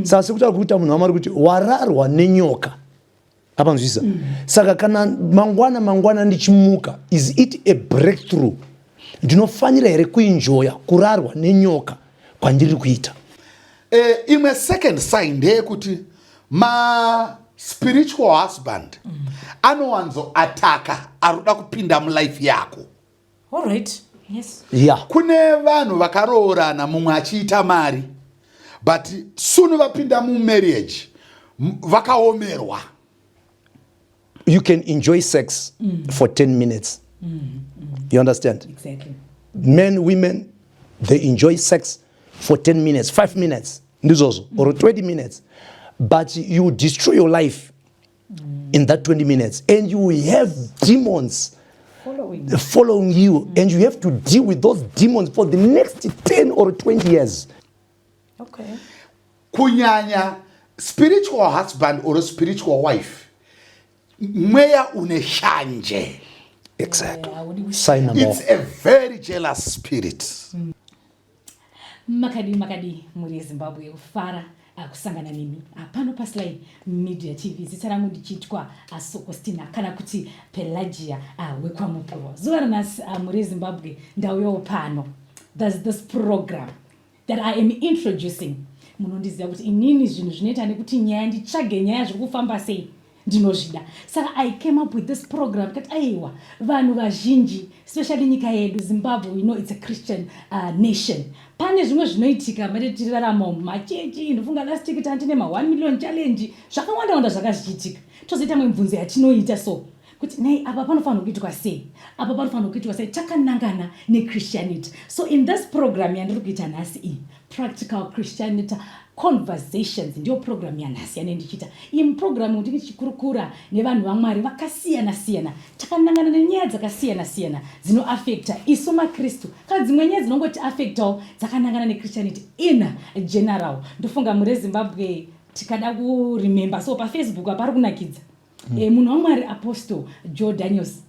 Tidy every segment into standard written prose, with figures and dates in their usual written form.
Saka sekutaura kuita munhu waMwari kuti wararwa nenyoka, apanzwisa. Saka kana mangwana mangwana ndichimuka, is it a breakthrough? Ndinofanira here kuenjoya kurarwa nenyoka kwandiri kuita? Imwe second sign ndeyekuti maspiritual husband anowanzoataka ari kuda kupinda mulife yako. All right. Yes. Kune vanhu vakaroorana, mumwe achiita mari, but soon vapinda mumarriage vakaomerwa. You can enjoy sex for 10 minutes, you understand? Exactly. Men, women, they enjoy sex for 10 minutes, 5 minutes, ndizvozvo, or 20 minutes, but you destroy your life in that 20 minutes and you have demons following following you, and you have to deal with those demons for the next 10 or 20 years. Kunyanya spiritual husband or spiritual wife, mweya une shanje. Exactly. Haudi Sign number It's a very jealous spirit. Makadi makadi, mhuri yeZimbabwe? Kufara kusangana nemi pano paSly Media TV. Zita rangu ndichitwa Sokostina kana kuti Pelagia wekwaMupurwa. Zuva ranhasi, mhuri yeZimbabwe, ndauyawo pano. There's this program that I am introducing. Munondiziva kuti inini zvinhu zvinoita nekuti nyaya, nditsvage nyaya, zviri kufamba sei, ndinozvida. Saka I came up with this program kati aiwa, vanhu vazhinji, especially nyika yedu Zimbabwe, we know it's a Christian nation. Pane zvimwe zvinoitika mate tirirarama mumachechi. Ndofunga last week tandine ma1 million challenge, zvakawanda wanda zvakazvichiitika. Tozoita mibvunzo yatinoita so kuti nei apa panofanirwa kuitwa sei, apa panofanirwa kuitwa sei, takanangana nechristianity. So in this program yandiri kuita nhasi iyi, Practical Christianity Conversations, ndiyo program yanhasi yane ndichiita. Iyi muprogramu ndinge tichikurukura nevanhu vaMwari vakasiyana siyana, takanangana nenyaya dzakasiyana siyana dzinoafecta isu maKristu, kana dzimwe nyaya dzinongoti affectawo dzakanangana nechristianity in general. Ndofunga muri Zimbabwe tikada kuremember, so paFacebook apari kunakidza. Munhu waMwari Apostle Joe Daniels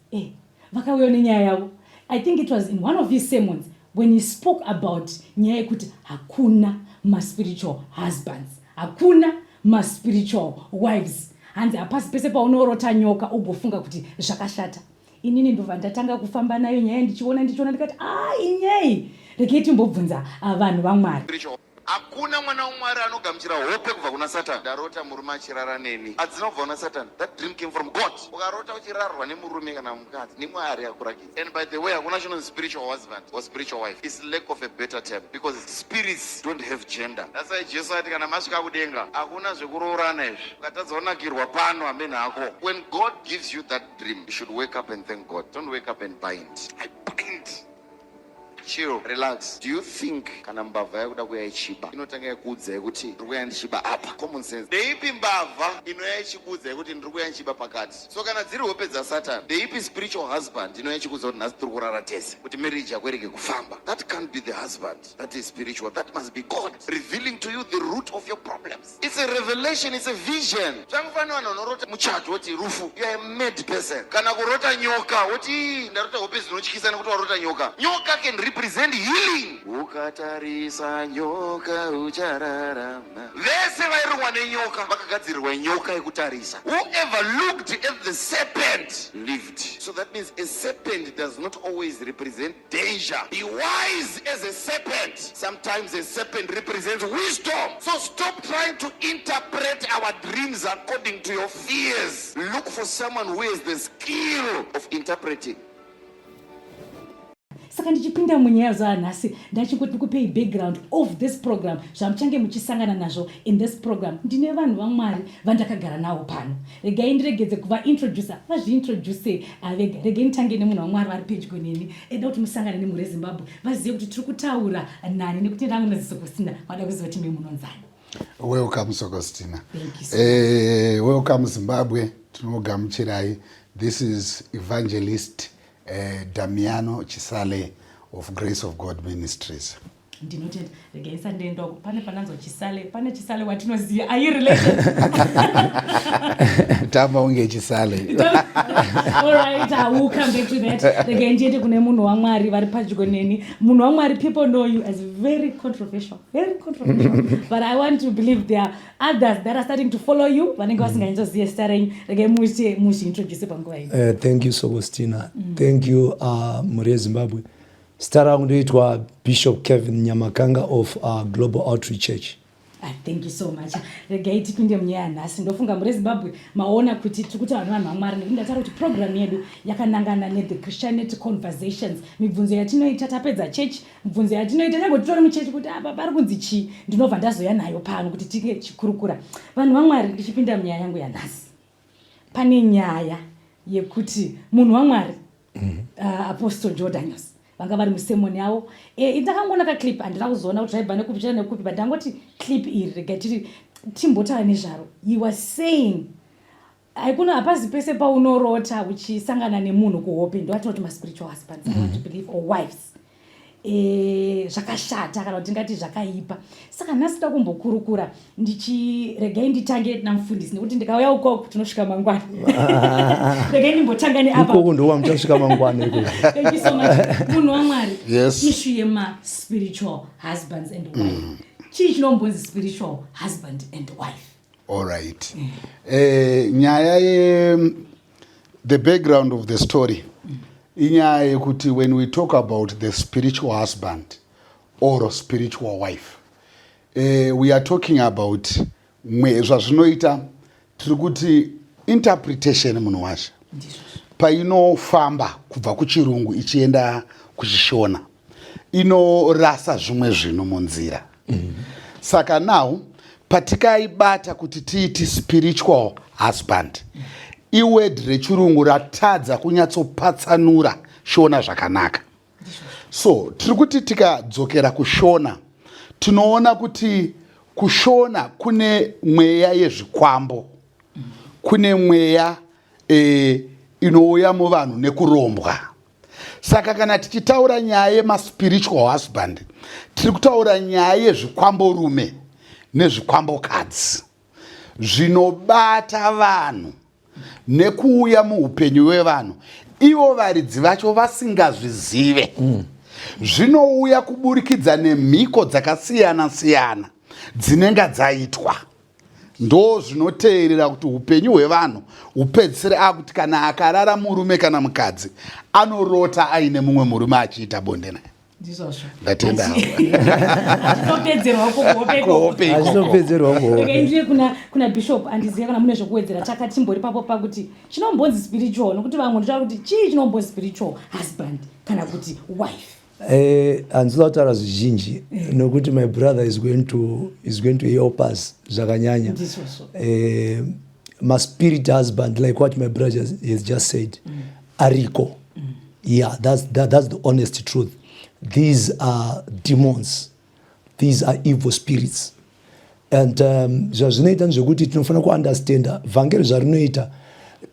vakauyawo nenyaya yavo. I think it was in one of his sermons when he spoke about nyaya yekuti hakuna maspiritual husbands, hakuna maspiritual wives. Hanzi hapasi pese paunorota nyoka ugofunga kuti zvakashata. Inini ndobva ndatanga kufamba nayo nyaya, ndichiona ndichiona, ndikati a inyai, regei timbobvunza vanhu vaMwari. Spiritual. Hakuna mwana waMwari anogamuchira hope kubva kuna Satani. Ndarota murume achirara neni, hadzina kubva kuna Satani. That dream came from God. Ukarota uchirarwa nemurume kana mukadzi, neMwari akurakidza. And by the way, hakuna chinonzi spiritual husband or spiritual wife. Is lack of a better term, because spirits don't have gender. That's why Jesu ati kana masvika kudenga hakuna zvekuroorana izvi. Ukatadza kunakirwa pano, hamene hako. When God gives you that dream, you should wake up and thank God. Don't wake up and bind. I bind. Chill, relax. Do you think kana mbavha yakuda kuya ichiba, inotanga yakuudzai kuti ndiri kuya ndichiba apa? Common sense, ndeipi mbavha inoya ichikuudzai kuti ndiri kuya ndichiba pakati? So kana dziri hope dzaSatan, ndeipi spiritual husband inoya ichikuudza kuti nhasi tiri kurara tese kuti marriage yako irege kufamba? That can't be the husband that is spiritual. That must be God revealing to you the root of your problems. It's a revelation, it's a vision. Zvangofanira vanhu vanorota muchato woti rufu, you are a mad person. Kana kurota nyoka woti, "Ii, ndarota hope dzinotyisa," nekuti warota nyoka. Nyoka can represent healing. Ukatarisa nyoka uchararama. Vese vairumwa nenyoka vakagadzirirwa nyoka yekutarisa. Whoever looked at the serpent lived. So that means a serpent does not always represent danger. Be wise as a serpent. Sometimes a serpent represents wisdom. So stop trying to interpret our dreams according to your fears. Look for someone who has the skill of interpreting. Saka ndichipinda munyaya zvanhasi, ndachingoti ndikupei background of this program, zvamuchange muchisangana nazvo in this program. Ndine vanhu vaMwari vandakagara navo pano. Regai ndiregedze kuvaintroduca, vazviintroduce vega. Regai nditange nemunhu waMwari vari pedyo neni. Eda kuti musangane nemhuri yeZimbabwe, vazive kuti tiri kutaura nani, nekuti rangu naZisokostina vada kuziva kuti mii munonzani. Welcome, Sokostina. Thank you so Welcome Zimbabwe, tinogamuchirai. This is Evangelist Damiano Chisale of Grace of God Ministries. Ndinotenda. Regai ndisandienda uko. Pane pananzwa Chisale, pane Chisale watinoziva. Are you related? Tamba unge Chisale. All right, I will come back to that. Regai ndiende kune munhu waMwari vari padyo neni. Munhu waMwari, people know you as very controversial. Very controversial. But I want to believe there are others that are starting to follow you vanenge vasinganyatsozive zita renyu. Regai muite muzviintroduce panguva ino. Thank you, Sogostina. Thank you, mhuri yeZimbabwe. Zita rangu ndoitwa Bishop Kevin Nyamakanga of Global Outreach Church. Ah, thank you so much. Regai tipinde munyaya yanhasi. Ndofunga mhuri yeZimbabwe maona kuti tiri kutaura nevanhu vaMwari, nekuti ndataura kuti program yedu yakanangana nethe Christianity Conversations. Mibvunzo yatinoita tapedza chechi, mibvunzo yatinoita nyange titori muchechi kuti apa pari kunzi chii, ndinobva ndazoya nayo pano kuti tinge tichikurukura. Vanhu vaMwari, ndichipinda munyaya yangu yanhasi, pane nyaya yekuti munhu waMwari Apostle Jordanios vanga vari musermon yavo. Ndakangoona kaclip, handina kuzoona kuti zvaibva nekupi chana nekupi, but ndangoti clip iri rega tiri timbotaura nezvaro. He was saying haikuna, hapazi pese paunorota uchisangana nemunhu kuhope ndoatinoti maspiritual husbands, I want to believe, or wives, zvakashata kana kuti tingati zvakaipa. Saka nhasi toda kumbokurukura. Ndichiregai nditange namufundisi, nekuti ndikauya ukoko tinosvika mangwana. Regai ndimbotanga neapa. Ikoko ndowamuchasvika mangwana ikoko. Thank you so much, munhu waMwari. Yes. Issue yema-spiritual husbands and wife, chii chinombonzi spiritual husband and wife? All right. Nyaya ye the background of the story inyaya yekuti when we talk about the spiritual husband or spiritual wife, we are talking about mwe zvazvinoita. Tiri kuti interpretation, munhu washa, painofamba kubva kuchirungu ichienda kuchishona, inorasa zvimwe zvinhu munzira. Saka now patikaibata kuti tiiti spiritual husband, iword rechirungu ratadza kunyatsopatsanura Shona zvakanaka. So tiri kuti tikadzokera kuShona, tinoona kuti kuShona kune mweya yezvikwambo, kune mweya inouya muvanhu nekurombwa. Saka kana tichitaura nyaya yemaspiritual husband, tiri kutaura nyaya yezvikwamborume nezvikwambokadzi zvinobata vanhu nekuuya muupenyu hwevanhu ivo varidzi vacho vasingazvizive. Zvinouya kuburikidza nemhiko dzakasiyana siyana dzinenge dzaitwa. Ndo zvinoteerera kuti upenyu hwevanhu hupedzisire akuti kana akarara murume kana mukadzi, anorota aine mumwe murume achiita bonde naye. Ndizvozvo. Ndatenda. Achitopedzerwa kuhope. Kuhope ikoko. Achitopedzerwa kuhope. Regai ndiye kuna bishop. Handiziva kana mune zvokuwedzera. Takatimbori papo pakuti chinombonzi spiritual, nokuti vamwe ndotaura kuti chii chinombonzi spiritual husband kana kuti wife? Handinoda kutaura zvizhinji nokuti my brother is going to help us zvakanyanya. Ndizvozvo. Maspirit husband, like what my brother has just said, ariko. Yeah, that's the honest truth. These are demons, these are evil spirits, and zvazvinoita ndezvekuti tinofanira kuunderstanda vhangeri zvarinoita.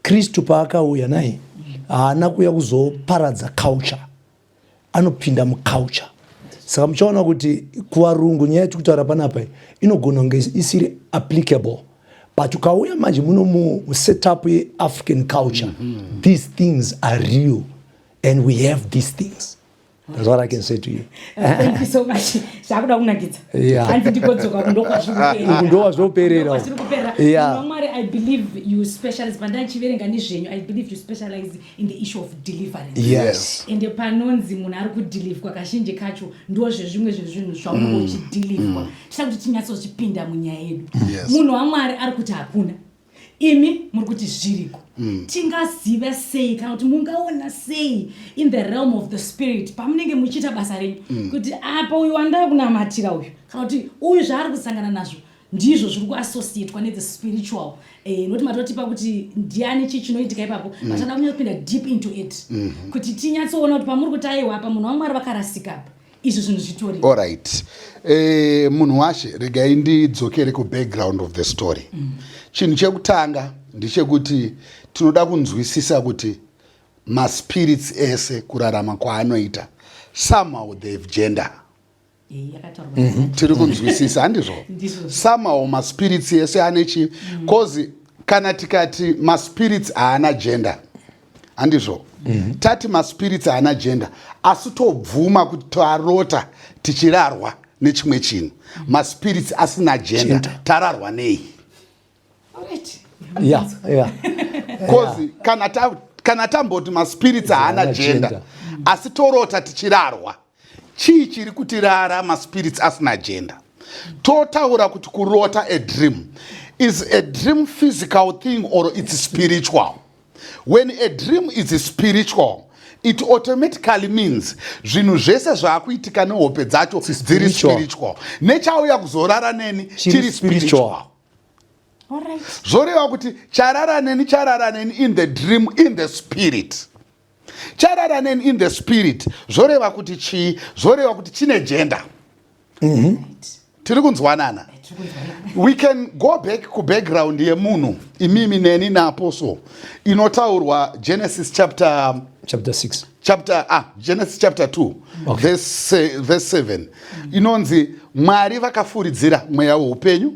Kristu paakauya nai, haana kuuya kuzoparadza culture, anopinda muculture. Saka muchaona kuti kuvarungu nyaya yatiri kutaura panapa inogona kunge isiri applicable, but ukauya manje muno musetup yeAfrican culture, these things are real and we have these things. That's what I can say to you. Thank you so much. Zvakuda kunakidza. Hanzi ndikodzoka kundokwazviri. Uku ndokwazvoperera. Kuperera. Mwari, I believe you specialize, pandachiverenga nezvenyu, I believe you specialize in the issue of deliverance. Yes. Ende panonzi munhu ari kudhilivhwa, kazhinji kacho ndo zvezvimwe zvezvinhu zvaunenge uchidhilivhwa. Tisa kuti tinyatsozvipinda munyaya yedu. Munhu waMwari ari kuti hakuna, imi muri kuti zviriko. Tingaziva sei kana kuti mungaona sei in the realm of the spirit pamunenge muchiita basa renyu kuti apa uyu wandava kunamatira uyu, kana kuti uyu zvaari kusangana nazvo ndizvo zviri kuassociatwa nethe spiritual, nokuti matotipa kuti ndiani, chii chinoitika ipapo? Vachada kunyatsopinda deep into it kuti tinyatsoona kuti pamuri kuti aiwa, apa munhu waMwari vakarasika apa, izvi zvinhu zvitori. Alright, munhu washe, regai ndidzokere kubackground of the story. Chinhu chekutanga ndechekuti tinoda kunzwisisa kuti maspirits ese kurarama kwaanoita, somehow they've gender. Tiri kunzwisisa, handizvo? Somehow maspirits ese ane chi, cause kana tikati maspirits haana gender, handizvo? Tati maspirits haana gender, asi tobvuma kuti tarota tichirarwa nechimwe chinhu. Maspirits asina gender, tararwa nei? Cause kana tamboti maspirits haana gender, asi torota tichirarwa, chii chiri kutirara maspirits asina gender? Totaura kuti kurota, a dream, is a dream physical thing or it's spiritual? When a dream is spiritual, it automatically means zvinhu zvese zvaakuitika nehope dzacho dziri spiritual, nechauya kuzorara neni chiri spiritual. Zvoreva kuti charara neni, charara neni in the dream, in the spirit. Charara neni in the spirit zvoreva kuti chii? Zvoreva kuti chine gender. Tiri kunzwanana? We can go back kubackground yemunhu, imimi neni naapostle, inotaurwa Genesis chapter Chapter 6. Chapter, ah, Genesis chapter 2, verse 7, inonzi Mwari vakafuridzira mweya weupenyu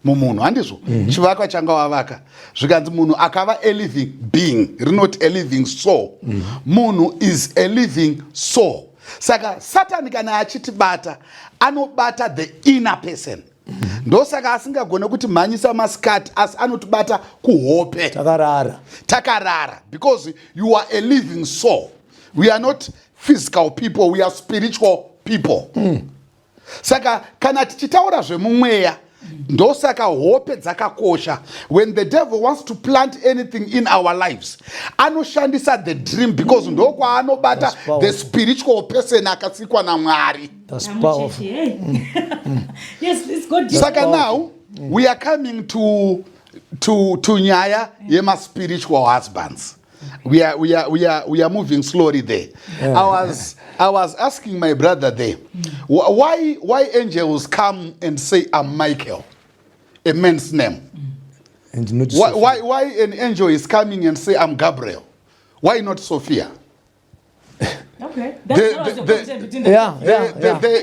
mumunhu, handizvo? Chivakwa changa wavaka, zvikanzi munhu akava a living being, rinoti a living soul. Munhu is a living soul. Saka Satani kana achitibata, anobata the inner person. Ndosaka asingagone kuti mhanyisa masikati, asi anotibata kuhope. Takarara. Takarara, because you are a living soul. We are not physical people, we are spiritual people. Saka kana tichitaura zvemumweya, ndosaka hope dzakakosha. When the devil wants to plant anything in our lives, anoshandisa the dream, because ndokwaanobata That's powerful. the spiritual person akasikwa naMwari. That's powerful. Yes, let's go deep. Saka now we are coming to nyaya yema-spiritual husbands. We are moving slowly there. I was asking my brother there, why angels come and say, "I'm Michael," a man's name? And not Why, why an angel is coming and say, "I'm Gabriel"? Why not Sophia? Okay, that was the conversation between the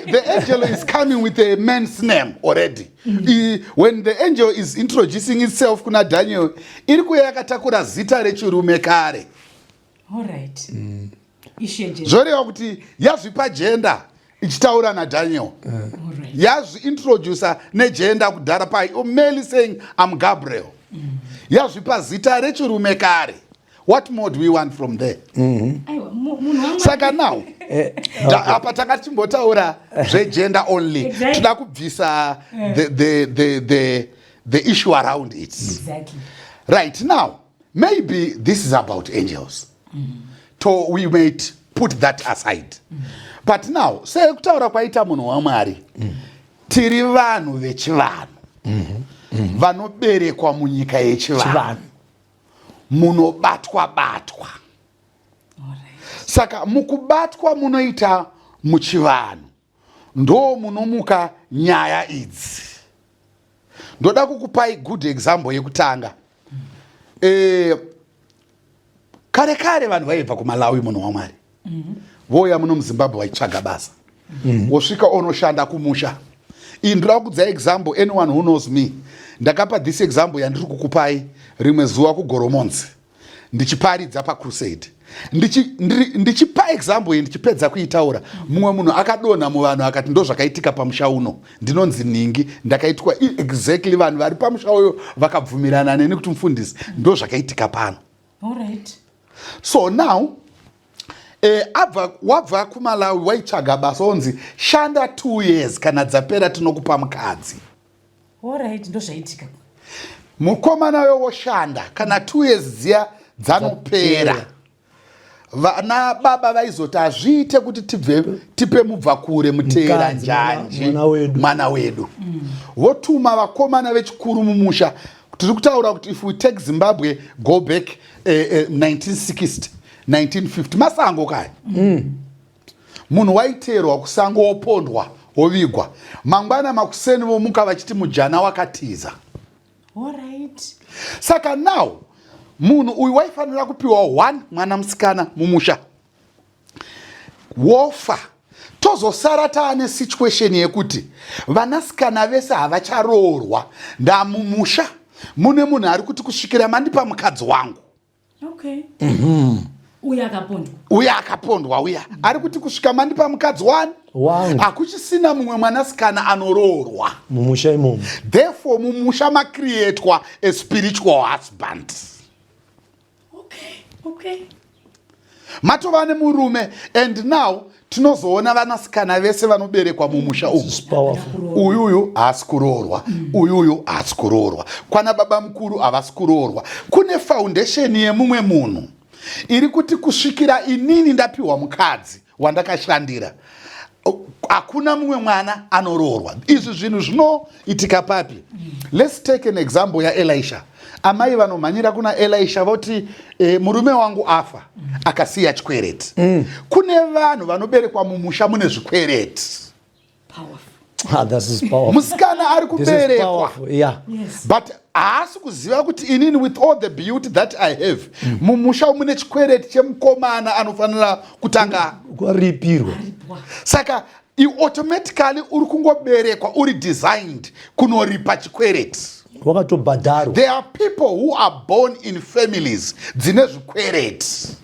The angel is coming with a man's name already. When the angel is introducing itself kuna Daniel, iri kuya yakatakura zita rechirume kare. All right. Issue yegender. Zvoreva kuti yazvipa gender ichitaura naDaniel. All right. Yazviintroduca negender kudhara pai merely saying, "I'm Gabriel." Yazvipa zita rechirume kare. What more do we want from there? Aiwa, munhu waMwari. Saka now apa tanga tichimbotaura zvegender only. Toda kubvisa the issue around it. Right now, maybe this is about angels, so we might put that aside. But now, sekutaura kwaita munhu waMwari, tiri vanhu vechivanhu vanoberekwa munyika yechivanhu, Chivanhu. Munobatwa batwa. All right. Saka mukubatwa munoita muchivanhu, ndo munomuka nyaya idzi. Ndoda kukupai good example yekutanga. Kare kare vanhu vaibva kuMalawi, munhu waMwari, voya muno muZimbabwe vachitsvaga basa, wosvika onoshanda kumusha. Iyi ndoda kudza example. Anyone who knows me, ndakapa this example yandiri kukupai rimwe zuva kuGoromonzi ndichiparidza pacrusade. Ndichipa example iyi, ndichipedza kuitaura, mumwe munhu akadonha muvanhu akati, "Ndo zvakaitika pamusha uno, ndinonzi nhingi, ndakaitwa exactly." Vanhu vari pamusha uyo vakabvumirana neni kuti, "Mufundisi, ndo zvakaitika pano." All right. So now, abva wabva kuMalawi, waitsvaga basa, onzi shanda 2 years, kana dzapera tinokupa mukadzi. All right, ndozvaitika. Mukomana uyo woshanda, kana 2 years dziya dzanopera, Dzapera. vana baba vaizoti hazviite kuti tibve tipe mubva kure muteera Mukadzi, njanji mwana wedu. Mwana wedu. Votuma vakomana vechikuru mumusha. Tiri kutaura kuti if we take Zimbabwe, go back 1960, 1950, masango kaya, munhu waiteerwa kusango, wopondwa, wovigwa. Mangwana makuseni vomuka vachiti mujana wakatiza. All right. Saka now munhu uyu waifanira kupiwa one mwana musikana mumusha, wofa. Tozosara taane situation yekuti vanasikana vese havacharoorwa. Ndamumusha mune munhu ari kuti kusvikira mandipa mukadzi wangu. Okay. Uya akapondwa. Uya akapondwa uya ari kuti kusvika mandipa mukadzi wani wangu, hakuchisina mumwe mwanasikana anoroorwa mumusha imomo. Therefore mumusha macreatwa a spiritual husband. Matova nemurume, and now tinozoona vanasikana vese vanoberekwa mumusha umu. It's powerful. Uyuyu haasi kuroorwa, uyuyu haasi kuroorwa, kwana baba mukuru havasi kuroorwa. Kune foundation yemumwe munhu iri kuti kusvikira inini ndapiwa mukadzi wandakashandira, hakuna mumwe mwana anoroorwa. Izvi zvinhu zvinoitika papi? Let's take an example yaElisha. Amai vanomhanyira kuna Elisha voti, murume wangu afa, akasiya chikwereti. Kune vanhu vanoberekwa mumusha mune zvikwereti. Powerful. Ah, this is powerful. Musikana ari This is kuberekwa, powerful. Yeah. But haasi kuziva kuti inini, with all the beauty that I have, mumusha mune chikwereti chemukomana anofanira kutanga Kwaripirwa. Saka automatically uri kungoberekwa uri designed kunoripa chikwereti. Wakatobhadharwa. There are people who are born in families dzine zvikwereti.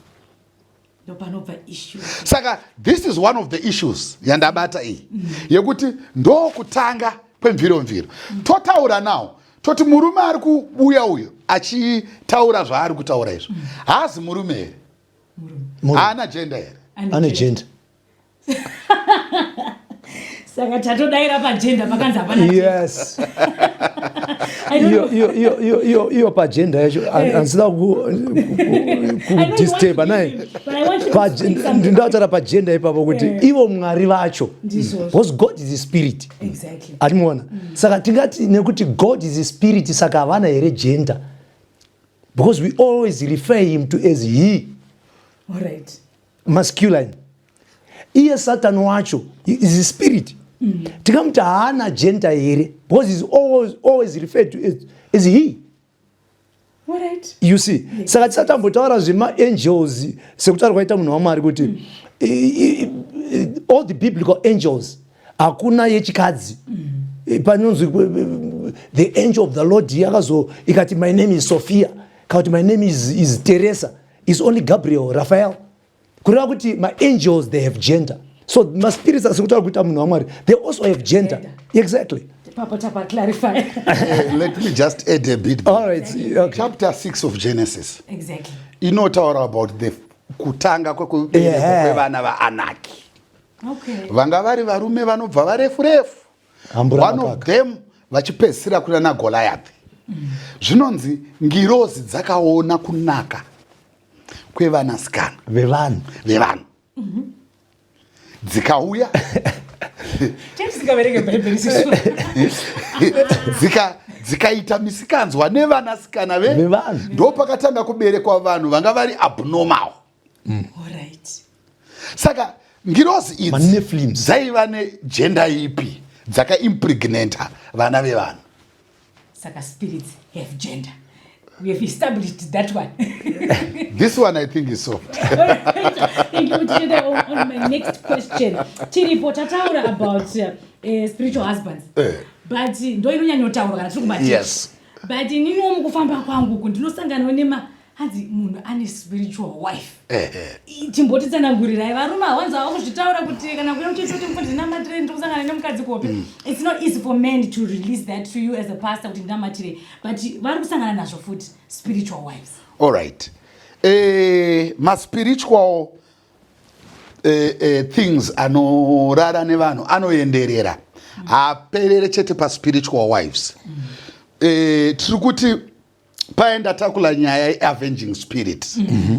Ndopanobva issue. Saka this is one of the issues yandabata iyi, yekuti ndokutanga kwemviromviro. Totaura now, toti murume ari kuuya uyu achitaura zvaari kutaura izvo, haazi murume here? Haana gender here? Ane gender. Saka tatodayira pagender, pakanzi hapana. Yes. I don't Iyo know. iyo pagender yacho, handisida kudisturba naye. Ndingataura pagender ipapo kuti ivo Mwari vacho, Ndizvozvo. because God is a spirit. Atimuona, saka tingati nekuti God is a spirit, saka havana here gender? Because we always refer him to as he, All right. masculine. Iye Satan wacho is a spirit, tingamuti haana gender here? Because is always referred to as he. All right. You see, saka tisatambotaura zvemaangels sekutaura kwaita munhu waMwari kuti all the biblical angels, hakuna yechikadzi. Panonzi the angel of the Lord yakazo ikati, "My name is Sophia," kana kuti, "My name is Teresa," is only Gabriel, Raphael. Kureva kuti maangels, they have gender. So maspirits, asekutaura kuita munhu waMwari, they also have gender. Gender. Exactly. Papo tapa clarify. Let me just add a bit. All right, okay. Chapter 6 of Genesis inotaura about the kutanga kwekuberekwa kwevana vaAnaki. Vanga vari varume vanobva varefu refu. Hambura One of makaka. them vachipedzisira kuna naGoliath. Zvinonzi ngirozi dzakaona kunaka kwevanasikana vevanhu. Vevanhu, dzikauya. Tisingaverenge Bhaibheri sisvo. Dzikaita misikanzwa nevanasikana Vevanhu. Ndo pakatanga kuberekwa vanhu vanga vari abnormal. All right. Saka ngirozi idzi MaNephilims. dzaiva negender ipi dzakaimpregnata vana vevanhu? Saka spirits have gender. We have established that one. This one I think is soft. Thank you. Tichenda on my next question. Tiripo tataura about spiritual husbands. But ndo inonyanyotaurwa kana tiri kumachechi. But ininiwo mukufamba kwangu uku ndinosanganawo nema hanzi munhu ane spiritual wife. Chimbotitsanangurirai, varume hawanzi hava kuzvitaura kuti kana kuya muchechi kuti mufundisi, ndinamatire, ndiri kusangana nemukadzi kuhope. It's not easy for men to release that to you as a pastor kuti ndinamatire, but vari kusangana nazvo futi, spiritual wives. All right, maspiritual things anorara nevanhu anoenderera, haaperere chete paspiritual wives. Tiri kuti paenda takula nyaya yeavenging spirit,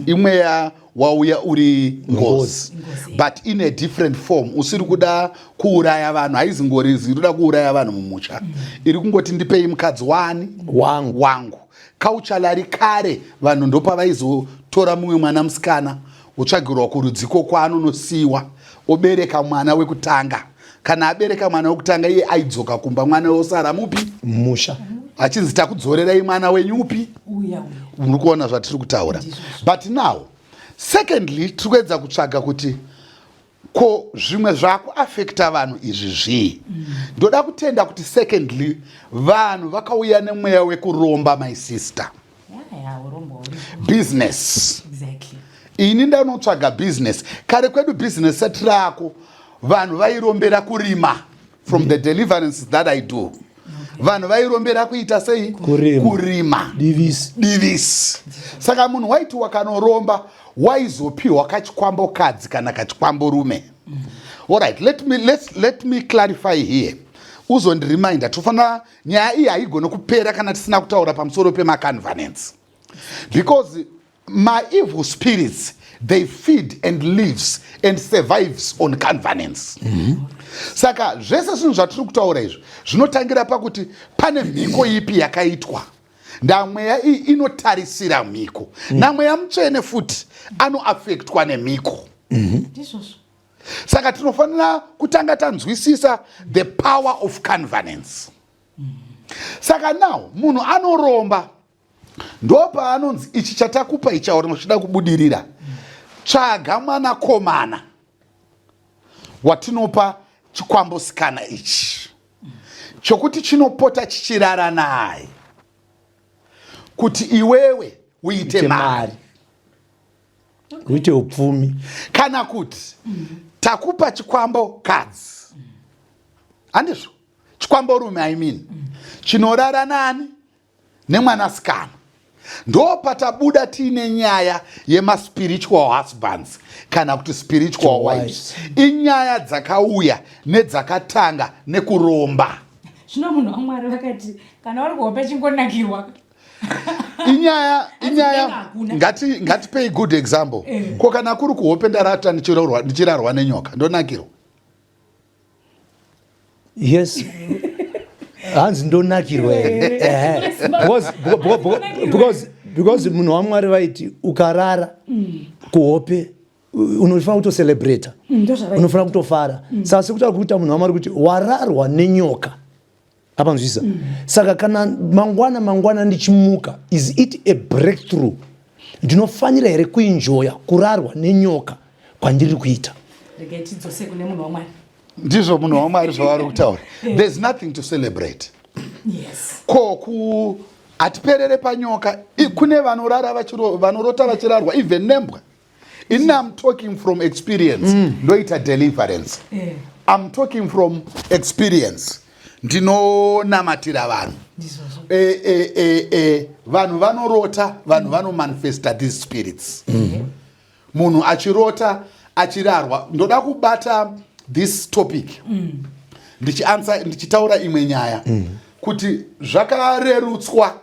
imweya wauya uri ngozi, but in a different form, usiri kuda kuuraya vanhu. Haizi ngozi iri kuda kuuraya vanhu mumusha, iri kungoti ndipei mukadzi wani? Wangu. Wangu. Culturally kare vanhu ndopavaizotora mumwe mwana musikana, wotsvagirwa kurudziko kwaanonosiyiwa, obereka mwana wekutanga. Kana abereka mwana wekutanga, iye aidzoka kumba, mwana wosara mupi? Musha. Achinzi takudzorerai mwana wenyu upi? Uya uya. Muri kuona zvatiri kutaura? But now, secondly, tiri kuedza kutsvaga kuti Ko zvimwe zvakuafekta vanhu izvi zvii? Ndoda kutenda kuti secondly vanhu vakauya nemweya wekuromba, my sister. Business. Ini ndanotsvaga business. Kare kwedu business set rako vanhu vairombera kurima, from the deliverances that I do. Vanhu vairombera kuita sei? Kurima. Kurima. Divisi. Divisi. Saka munhu waiti wakanoromba, waizopiwa kachikwambokadzi kana kachikwamborume. Alright, let me clarify here, uzondireminder. Tofanira, nyaya iyi haigone kupera kana tisina kutaura pamusoro pemacovenants, because maevil spirits, they feed and lives and survives on covenants. Saka zvese zvinhu zvatiri kutaura izvi zvinotangira pakuti pane mhiko ipi yakaitwa. Ndamweya iyi inotarisira mhiko, namweya mutsvene futi anoafektwa nemhiko. Ndizvozvo. Saka tinofanira kutanga tanzwisisa the power of covenants. Saka now munhu anoromba, ndo paanonzi ichi chatakupa ichi, auri uchida kubudirira, tsvaga mwanakomana watinopa chikwambosikana ichi, chokuti chinopota chichirara naye kuti iwewe uite mari. Uite upfumi. Kana kuti takupa chikwambo kadzi, handizvo, chikwambo rume, I mean, chinorara nani? Nemwanasikana. Ndo patabuda tiine nyaya yemaspiritual husbands kana kuti spiritual wives. Inyaya dzakauya nedzakatanga nekuromba. Zvino munhu waMwari vakati kana uri kuhope chingonakirwa. Inyaya Kudenga inyaya hakuna. Ngatipei good example. Ko kana kuri kuhope, ndarata ndichirarwa nenyoka, ndonakirwa? Yes, hanzi ndonakirwa here? Ehe. Because munhu waMwari vaiti ukarara kuhope unofanira kutocelebrata. Ndozvavaiti. Unofanira kutofara. Saka sekutaura kuita munhu waMwari kuti wararwa nenyoka, apanzwisisa. Saka kana mangwana mangwana ndichimuka, is it a breakthrough? Ndinofanira here kuenjoya kurarwa nenyoka kwandiri kuita? Regai tidzose kune munhu waMwari. Ndizvo munhu waMwari zvavari kutaura, there's nothing to celebrate. Ko ku hatiperere panyoka. Kune vanorara vanorota vachirarwa even nembwa. Ini I'm talking from experience. Ndoita deliverance. I'm talking from experience, ndinonamatira vanhu. Ndizvozvo. Vanhu vanorota, vanhu vanomanifesta these spirits. Munhu achirota achirarwa, ndoda kubata this topic ndichiansa, ndichitaura imwe nyaya kuti zvakarerutswa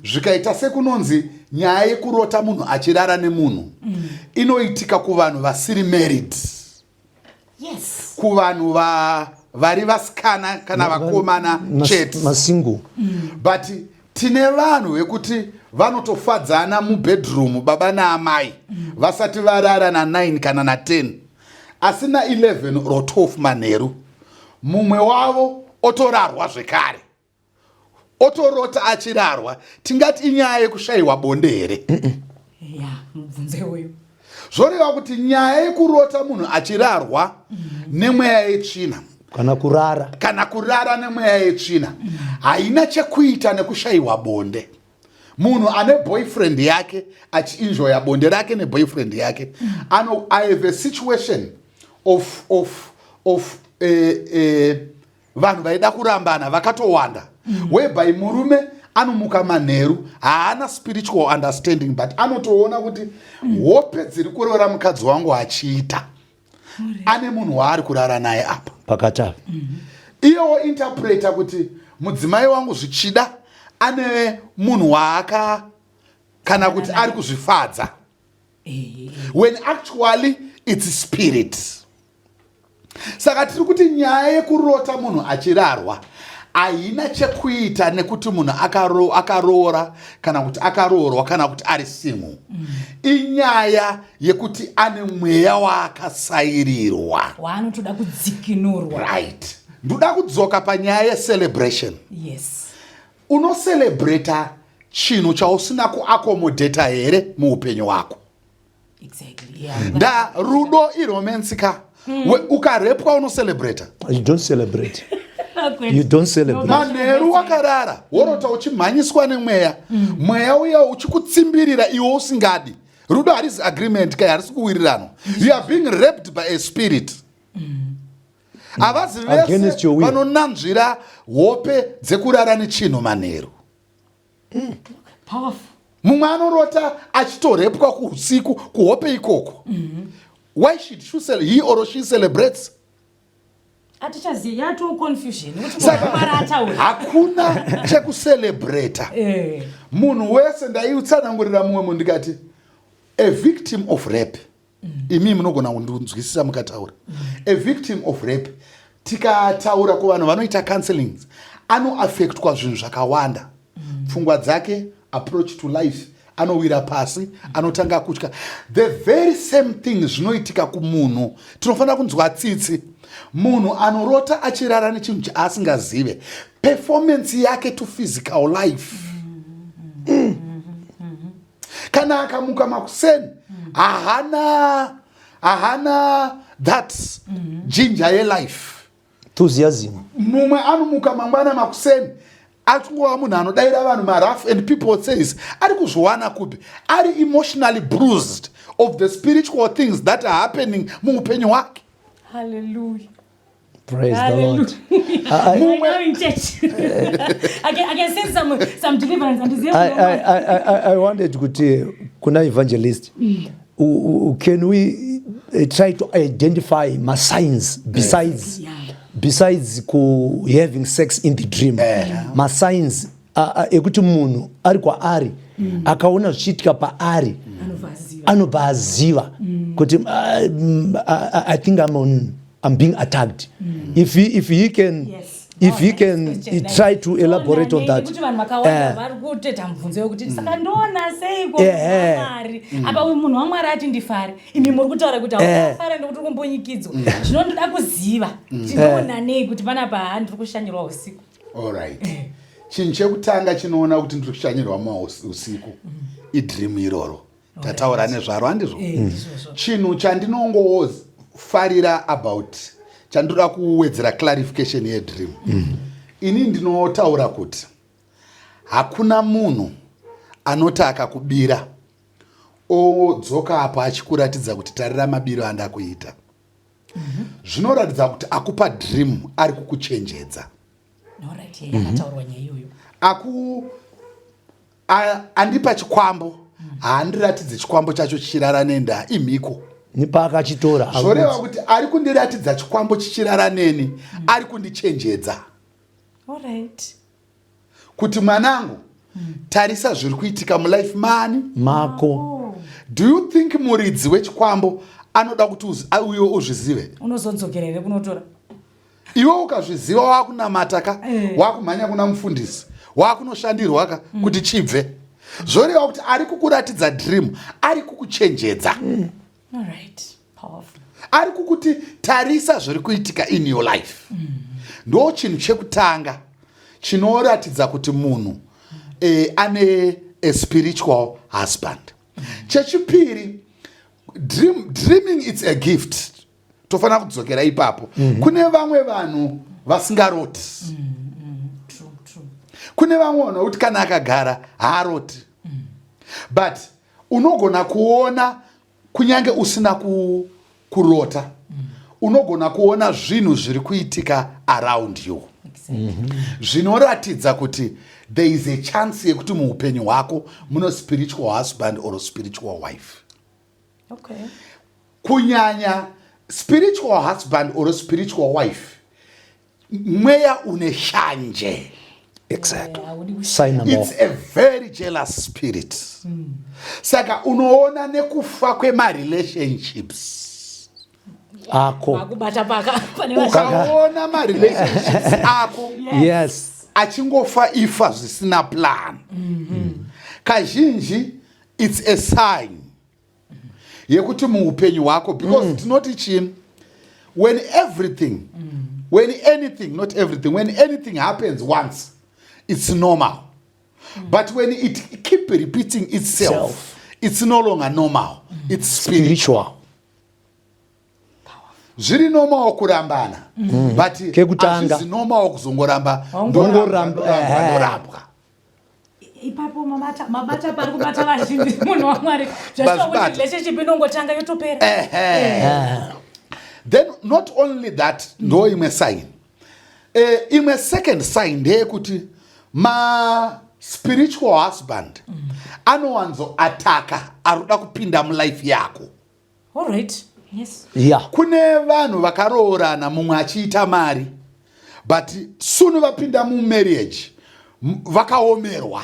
zvikaita sekunonzi nyaya yekurota munhu achirara nemunhu inoitika kuvanhu vasiri married, kuvanhu vari vasikana kana vakomana chete. Masingle. But tine vanhu vekuti vanotofadzana mubedroom, baba naamai, vasati varara na9 kana na10, asi na11 or 12 manheru mumwe wavo otorarwa zvekare, otorota achirarwa. Tingati inyaya yekushayiwa bonde here? Ya, mubvunze uyu. Zvoreva kuti nyaya yekurota munhu achirarwa nemweya yetsvina kana kurara, kana kurara nemweya yetsvina, haina chekuita nekushayiwa bonde. Munhu ane boyfriend yake achienjoya bonde rake neboyfriend yake ano, I have a situation of vanhu vaida kurambana vakatowanda, whereby murume anomuka manheru, haana spiritual understanding, but anotoona kuti hope dziri kurora mukadzi wangu achiita ane munhu waari kurara naye apa. Pakati apa. Iyewo interpreta kuti mudzimai wangu zvichida ane munhu waaka kana kuti ari kuzvifadza, when actually it's spirit. Saka tiri kuti nyaya yekurota munhu achirarwa haina chekuita nekuti munhu akaroora kana kuti akaroorwa kana kuti ari single. Inyaya yekuti ane mweya waakasairirwa waanotoda kudzikinurwa. Right, ndoda kudzoka panyaya yecelebration. Unocelebrata chinhu chausina kuaccomodata here muupenyu hwako? Exactly, yeah. Nda rudo iromance ka. Ukarepwa unocelebrata? You don't celebrate. You don't celebrate. Manheru wakarara, worota uchimhanyiswa nemweya. Mweya uya uchikutsimbirira iwe usingadi. Rudo harisi agreement kai, harisi kuwirirano. You are being raped by a spirit. Havazi Against vese your will. Vanonanzvira hope dzekurara nechinhu manheru. Powerful. Mumwe anorota achitorepwa kuusiku kuhope ikoko. Why should he or she celebrates? Atichazivi, yatoo confusion kuti Saka Mwari ataura. Hakuna chekucelebrata. Munhu wese, ndaiutsanangurira mumwe munhu ndikati a victim of rape, imi munogona kundinzwisisa mukataura, a victim of rape, tikataura kuvanhu vanoita counselings, anoaffectwa zvinhu zvakawanda, pfungwa dzake, approach to life, anowira pasi, anotanga kutya. The very same thing zvinoitika kumunhu, tinofanira kunzwa tsitsi, munhu anorota achirara nechinhu chaasingazive, performance yake to physical life, kana akamuka makuseni, hahana that ginger yelife. Enthusiasm. Mumwe anomuka mangwana makuseni achingova munhu anodayira vanhu marough, and people says ari kuzviwana kupi? Ari emotionally bruised of the spiritual things that are happening muupenyu hwake. Hallelujah. Praise the Lord. Right now in church. I can sense some deliverance. And I wanted kuti kuna evangelist, can we try to identify masigns besides besides ku having sex in the dream, masigns ekuti munhu ari kwaari akaona zvichiitika paari Anobva aziva. Anobva aziva kuti I think I'm being attacked. If he can if he Oh, can nice question. Try to elaborate on that. Kuti vanhu vakawanda Eh. vari kutoita mubvunzo wekuti saka ndoona seiko Mwari apa uyu munhu waMwari ati ndifare, imi muri kutaura kuti haufare nekuti uri kumbonyikidzwa. Zvino ndoda kuziva kuti ndoona nei kuti panapa ha ndiri kushanyirwa usiku. Alright, chinhu chekutanga chinoona kuti ndiri kushanyirwa mausiku idream iroro tataura nezvaro, handizvo? Eh, ndizvozvo. Chinhu chandinongofarira about, chandoda kuwedzera clarification yedream, ini ndinotaura kuti hakuna munhu anoti akakubira odzoka apo achikuratidza kuti tarira mabiro andakuita. Zvinoratidza kuti akupa dream ari kukuchenjedza. Alright, yeah, yakataurwa nyaya iyoyo. Aku andipa chikwambo, haandiratidze chikwambo chacho chichirara nenda, imhiko. Nepaakachitora. Zvoreva kuti ari kundiratidza chikwambo chichirara neni ari kundichenjedza kuti mwanangu, tarisa zviri kuitika mulife mani mako. Do you think muridzi wechikwambo anoda kuti uyo uzvizive? Unozodzokera here kunotora? Iwe ukazviziva wakunamata ka, wakumhanya kuna mufundisi, wakunoshandirwa ka kuti chibve. Zvoreva kuti ari kukuratidza dream ari kukuchenjedza. Alright, powerful. Ari kukuti tarisa zviri kuitika in your life. Ndo chinhu chekutanga chinoratidza kuti munhu ane a spiritual husband. Chechipiri, dreaming, it's a gift. Tofanira kudzokera ipapo. Kune vamwe vanhu vasingaroti. True true Kune vamwe vanhu vakuti kana akagara haaroti, but unogona kuona kunyange usina kurota, unogona kuona zvinhu zviri kuitika around you zvinoratidza kuti there is a chance yekuti muupenyu hwako muno spiritual husband or spiritual wife. Kunyanya spiritual husband or spiritual wife, mweya une shanje. Haudi Sign number It's a very jealous spirit. Saka unoona nekufa kwemarelationships. Ako. Vakubata paka pane Ukaona marelationships ako achingofa ifa zvisina plan, kazhinji it's a sign yekuti muupenyu hwako, because tinoti chii? When everything, when anything, not everything, when anything happens once, it's normal, but when it keep repeating itself, Self. it's no longer normal, it's spiritual. Spiritual. Zviri normal kurambana, but Kekutanga. hazvisi normal kuzongoramba. Ndongoramba, ndorambwa, ndorambwa. Ipapo mabata, mabata pari kubata vazhinji, munhu waMwari. Zvashuwa kuti Vazvibata. relationship inongotanga yotopera. Ehe. Then not only that, ndo imwe sign. Imwe second sign ndeyekuti maspiritual husband anowanzoataka ari kuda kupinda mulife yako. All right, yes. Kune vanhu vakaroorana, mumwe achiita mari, but soon vapinda mumarriage vakaomerwa.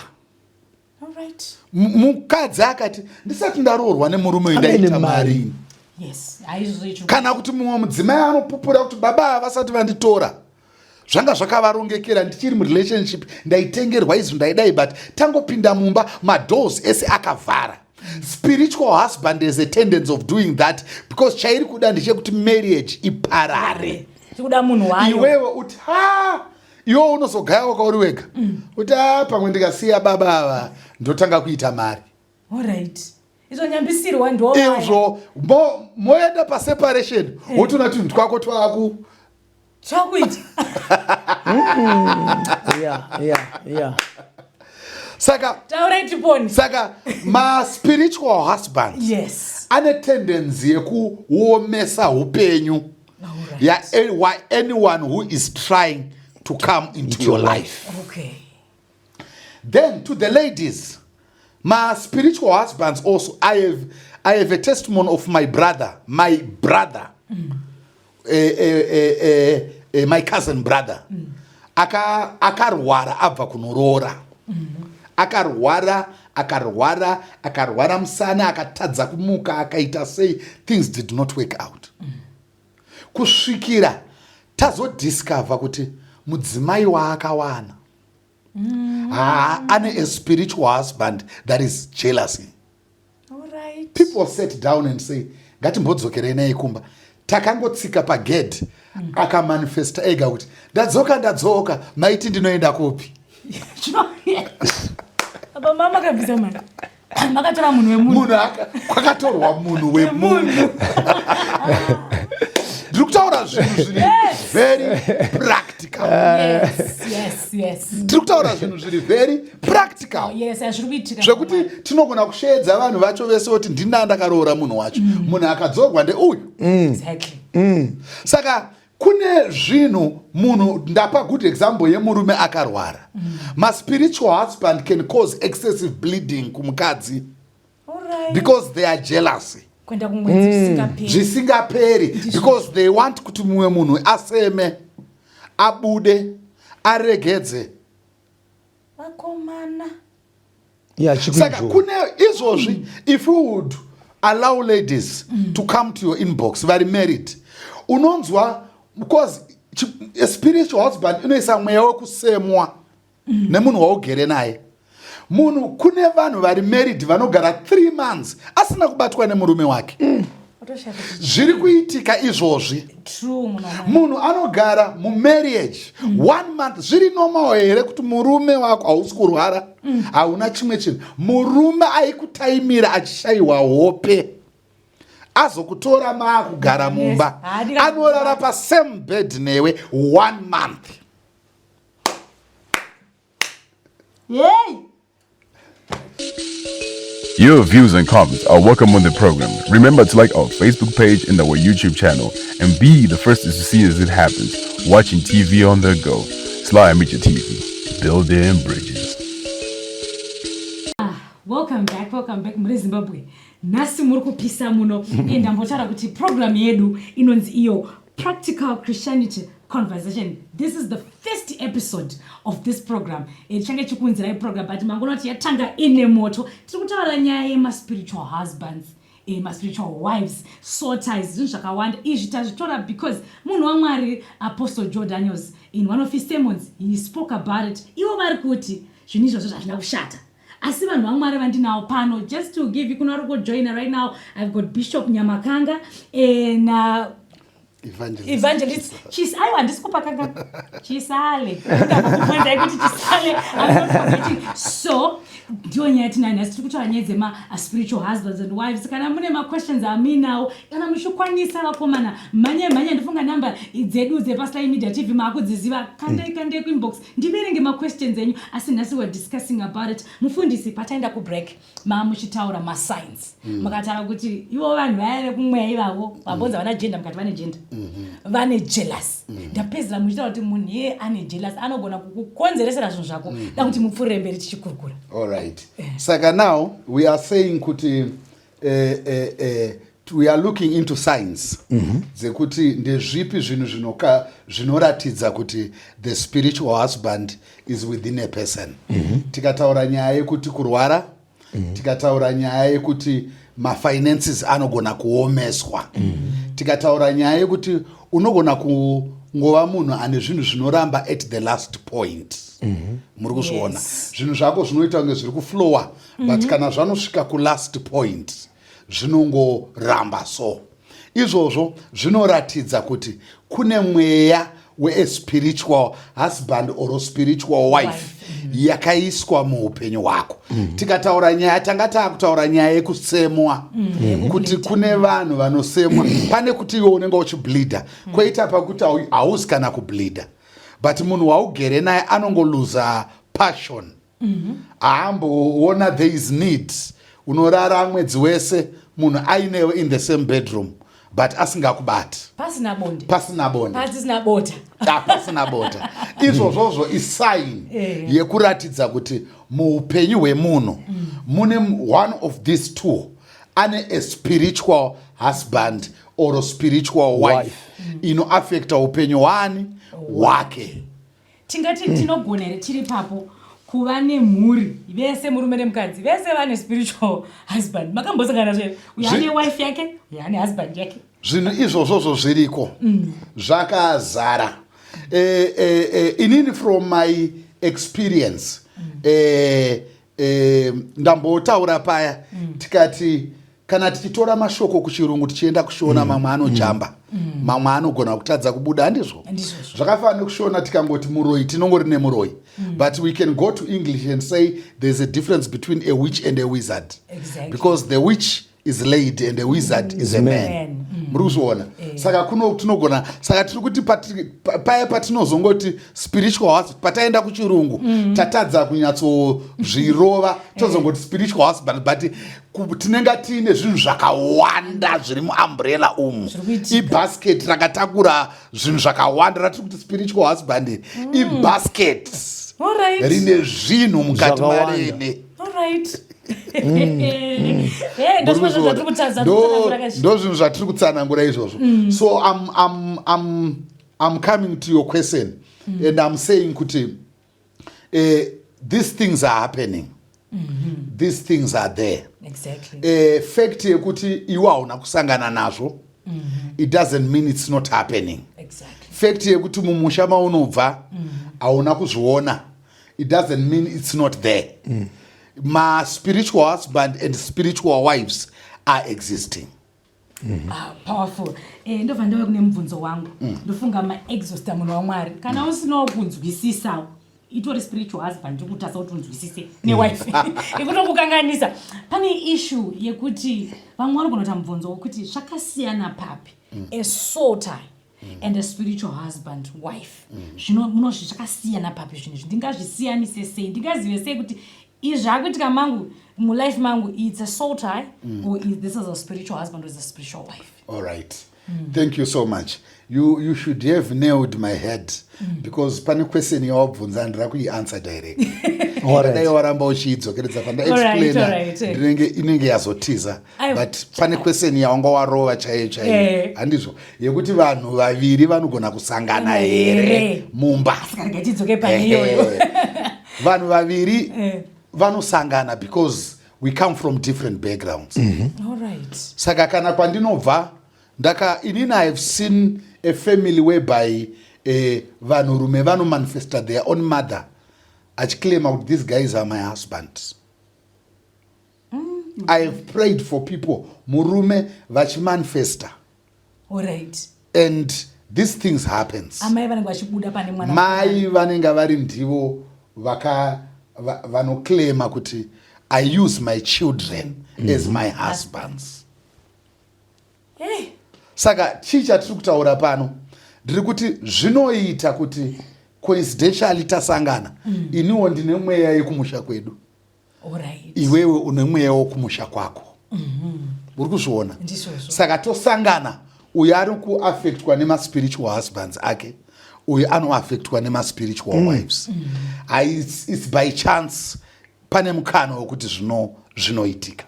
All right. Mukadzi akati, "Ndisati ndaroorwa nemurume uyu Ave ndaita nemari." mari. Yes, haizvo icho. Kana kuti mumwe mudzimai anopupura kuti, "Baba ava vasati vanditora zvanga zvakavarongekera, ndichiri murelationship ndaitengerwa izvi, ndaidai, but tangopinda mumba madoors ese akavhara." Spiritual husband has a tendency of doing that because chairi kuda ndechekuti marriage iparare. Tikuda munhu wayo. Iwewe uti, "Ha," iwe unozogaya wakauri wega uti, "A, pamwe ndikasiya baba ava ndotanga kuita mari." All right, izvo nyambisirwa ndo vaya. Izvo moenda paseparation, wotoona tunhu twako twaku Chakuita. Saka Taurai tiponi. Saka maspiritual husbands ane tendency yekuomesa upenyu ya anyone who is trying to come into your life. Then to the ladies, my spiritual husbands also, I have a testimony of my brother, my brother, my cousin brother. Akarwara abva kunoroora. Akarwara, akarwara, akarwara musana, akatadza kumuka, akaita sei, things did not work out. Kusvikira tazodiscover kuti mudzimai waakawana ha ane a spiritual husband that is jealousy. All right. People sat down and say, "Ngatimbodzokerei naye kumba." Takangotsika pagedhi, akamanifesta ega kuti, "Ndadzoka, ndadzoka, maiti ndinoenda kupi?" Apa mama kabvisa mari, makatora munhu wemunhu. Munhu kwakatorwa munhu wemunhu. Ndiri kutaura zvinhu zviri very practical. Tiri kutaura zvinhu zviri very practical. Yes, hazviri kuitika. Zvekuti tinogona kusheedza vanhu vacho vese kuti ndina ndakaroora munhu wacho, munhu akadzorwa ndeuyu. Saka kune zvinhu munhu, ndapa good example yemurume akarwara. Maspiritual husband can cause excessive bleeding kumukadzi All right. because they are jealousy. Kuenda kumwedzi zvisingaperi. Zvisingaperi, because they want kuti mumwe munhu aseme, abude, aregedze. Vakomana. Saka kune izvozvi, if you would allow ladies to come to your inbox vari married, unonzwa, because a spiritual husband inoisa mweya wekusemwa nemunhu waugere naye. Munhu, kune vanhu vari married vanogara 3 months asina kubatwa nemurume wake. Otoshaya kuti Zviri kuitika izvozvi. True, munhu waMwari. Munhu anogara mumarriage one month. Zviri normal here kuti murume wako, hausi kurwara, hauna chimwe chinhu, murume aikutaimira achishayiwa hope, azokutora maakugara mumba, Haadi anorara pasame bed newe one month? Yey. Your views and comments are welcome on the program. Remember to like our Facebook page and our YouTube channel and be the first to see as it happens. Watching TV on the go. Sly Media TV, building bridges. Welcome back, welcome back, muri Zimbabwe. Nhasi muri kupisa muno. Ndambotaura kuti program yedu inonzi iyo Practical Christianity Conversation. This is the first episode of this program. Tichange chikuunzirai program, but mangona kuti yatanga ine moto. Tiri kutaura nyaya yemaspiritual husbands, maspiritual wives, soul ties, zvinhu zvakawanda. Izvi tazvitora because munhu waMwari Apostle Joe Daniels, in one of his sermons he spoke about it. Ivo vari kuti zvinhu izvozvo zvazvina kushata, asi vanhu vaMwari vandinawo pano, just to give you, kuna vari kujoina right now, I've got Bishop Nyamakanga and Evangelist. Evangelist Chis, aiwa, handisi kupakanga Chisale. Ndambokubvunzai kuti Chisale. I'm not forgetting. So Ndiyo nyaya yatinayo nhasi. Tiri kutaura nyaya dzemaspiritual husbands and wives. Kana mune maquestions amuinawo, kana muchikwanisa, vakomana, mhanye mhanye. Ndifunga namba dzedu dzepaSly Media TV maakudziziva. Kandai, kandai kuinbox, ndiverenge maquestions enyu. Asi nhasi we are discussing about it. Mufundisi, pataenda kubreak maamuchitaura masigns, makataura kuti ivo vanhu vaya vekumweya ivavo vambonzi havana gender, mukati vane gender, vane jealous. Ndapedzera muchitaura kuti munhu iye ane jealous anogona kukukonzeresera zvinhu zvako. Da kuti mupfuurire mberi tichikurukura. All right, saka now we are saying kuti we are looking into signs dzekuti ndezvipi zvinhu zvinoratidza kuti the spiritual husband is within a person. Tikataura nyaya yekuti kurwara, tikataura nyaya yekuti mafinances anogona kuomeswa, tikataura nyaya yekuti unogona kungova munhu ane zvinhu zvinoramba at the last point. Muri kuzviona? Yes. Zvinhu zvako zvinoita kunge zviri kuflowa, but kana zvanosvika kulast point zvinongoramba. So izvozvo zvinoratidza kuti kune mweya wespiritual husband or spiritual wife Wife. yakaiswa muupenyu hwako. Tikataura nyaya, tanga taakutaura nyaya yekusemwa, kuti kune vanhu vanosemwa. Pane kuti iwe unenge uchibleeda, kwoita pakuti hausi kana kubleeda, but munhu waugere naye anongoluza passion, haamboona there is need. Unorara mwedzi wese munhu ainewe in the same bedroom, but asingakubati. Pasina bonde. Pasina bonde. Pasina bota. Ah, pasina bota. Izvozvozvo isign yekuratidza kuti muupenyu hwemunhu mune one of these two ane a spiritual husband or a spiritual wife, Wife. Inoafecta upenyu hwani hwake. Tingati tinogona here tiri papo kuva nemhuri, vese murume nemukadzi vese vane spiritual husband? Makambosangana nazvo here? Uyo ane wife yake, uyo ane husband yake. Zvinhu izvozvozvo zviriko, zvakazara. Inini from my experience, ndambotaura paya, tikati kana tichitora mashoko kuchirungu tichienda kushona, mamwe anojamba, mamwe anogona kutadza kubuda, handizvo? Ndizvozvo. Zvakafanana nekushona, tikangoti muroyi, tinongori nemuroyi, but we can go to English and say there's a difference between a witch and a wizard, because the witch is lady and a wizard is a man. Man. Muri kuzviona? Saka kuno tinogona, saka tiri kuti paya patinozongoti spiritual husband, pataenda kuchirungu tatadza kunyatsozvirova, tozongoti spiritual husband, but tinenge tiine zvinhu zvakawanda zviri muumbrella umu. Zviri kuitika. Ibasket rakatakura zvinhu zvakawanda ratiri kuti spiritual husband iri. Ibasket rine zvinhu mukati Zvakawanda. marene. Alright. Eh, ndozvimwe zvinhu zvatiri kutadza kutsanangura kazhinji. Ndo zvinhu zvatiri kutsanangura izvozvo. So I'm coming to your question and I'm saying kuti these things are happening, these things are there. Fact yekuti iwe hauna kusangana nazvo, it doesn't mean it's not happening. Fact yekuti mumusha maunobva hauna kuzviona, it doesn't mean it's not there. Ma-spiritual husband and spiritual wives are existing. Ah, powerful. Ndobva ndauya kune mubvunzo wangu. Ndofunga maexhausta, munhu waMwari. Kana usinawo kunzwisisawo, itori spiritual husband ikutasa kuti unzwisise newife ikutokukanganisa. Pane issue yekuti vamwe vanogona kuita mubvunzo wekuti zvakasiyana papi a soul tie and a spiritual husband wife? Zvino munozvi zvakasiyana papi zvinhu izvi? Ndingazvisiyanise sei? Ndingazive sei kuti izvi zvakuitika mangu mulife mangu, it's a soul tie or is this is a spiritual husband or is a spiritual wife? All right, thank you so much. You should have nailed my head, because pane question yawabvunza ndira kuianswer direct. Dai waramba uchiidzokeredza pandaexplaina, ndinenge inenge yazotiza. Aiwa. But pane question yawanga warova chaiyo chaiyo, handizvo, yekuti vanhu vaviri vanogona kusangana here Here. mumba? Saka rega tidzoke pane iyoyo. Ehe. Vanhu vaviri vanosangana because we come from different backgrounds. All right. Saka kana kwandinobva, ndaka inini I have seen a family whereby vanhurume vanomanifesta their own mother achiclaima kuti these guys are my husband. I have prayed for people, murume vachimanifesta, All right. and these things happens. Amai vanenge vachibuda pane mwana. Mai vanenge vari ndivo vaka Vanoclaima kuti I use my children as my husbands. Hey. Saka chii chatiri kutaura pano? Ndiri kuti zvinoita kuti coincidentially tasangana, iniwo ndine mweya yekumusha kwedu, iwewe une mweya wokumusha kwako. Uri kuzviona? Ndizvozvo. Saka tosangana, uyu ari kuaffectwa nemaspiritual husbands ake, uyu anoaffectwa nemaspiritual wives. It's by chance, pane mukana wekuti zvinoitika.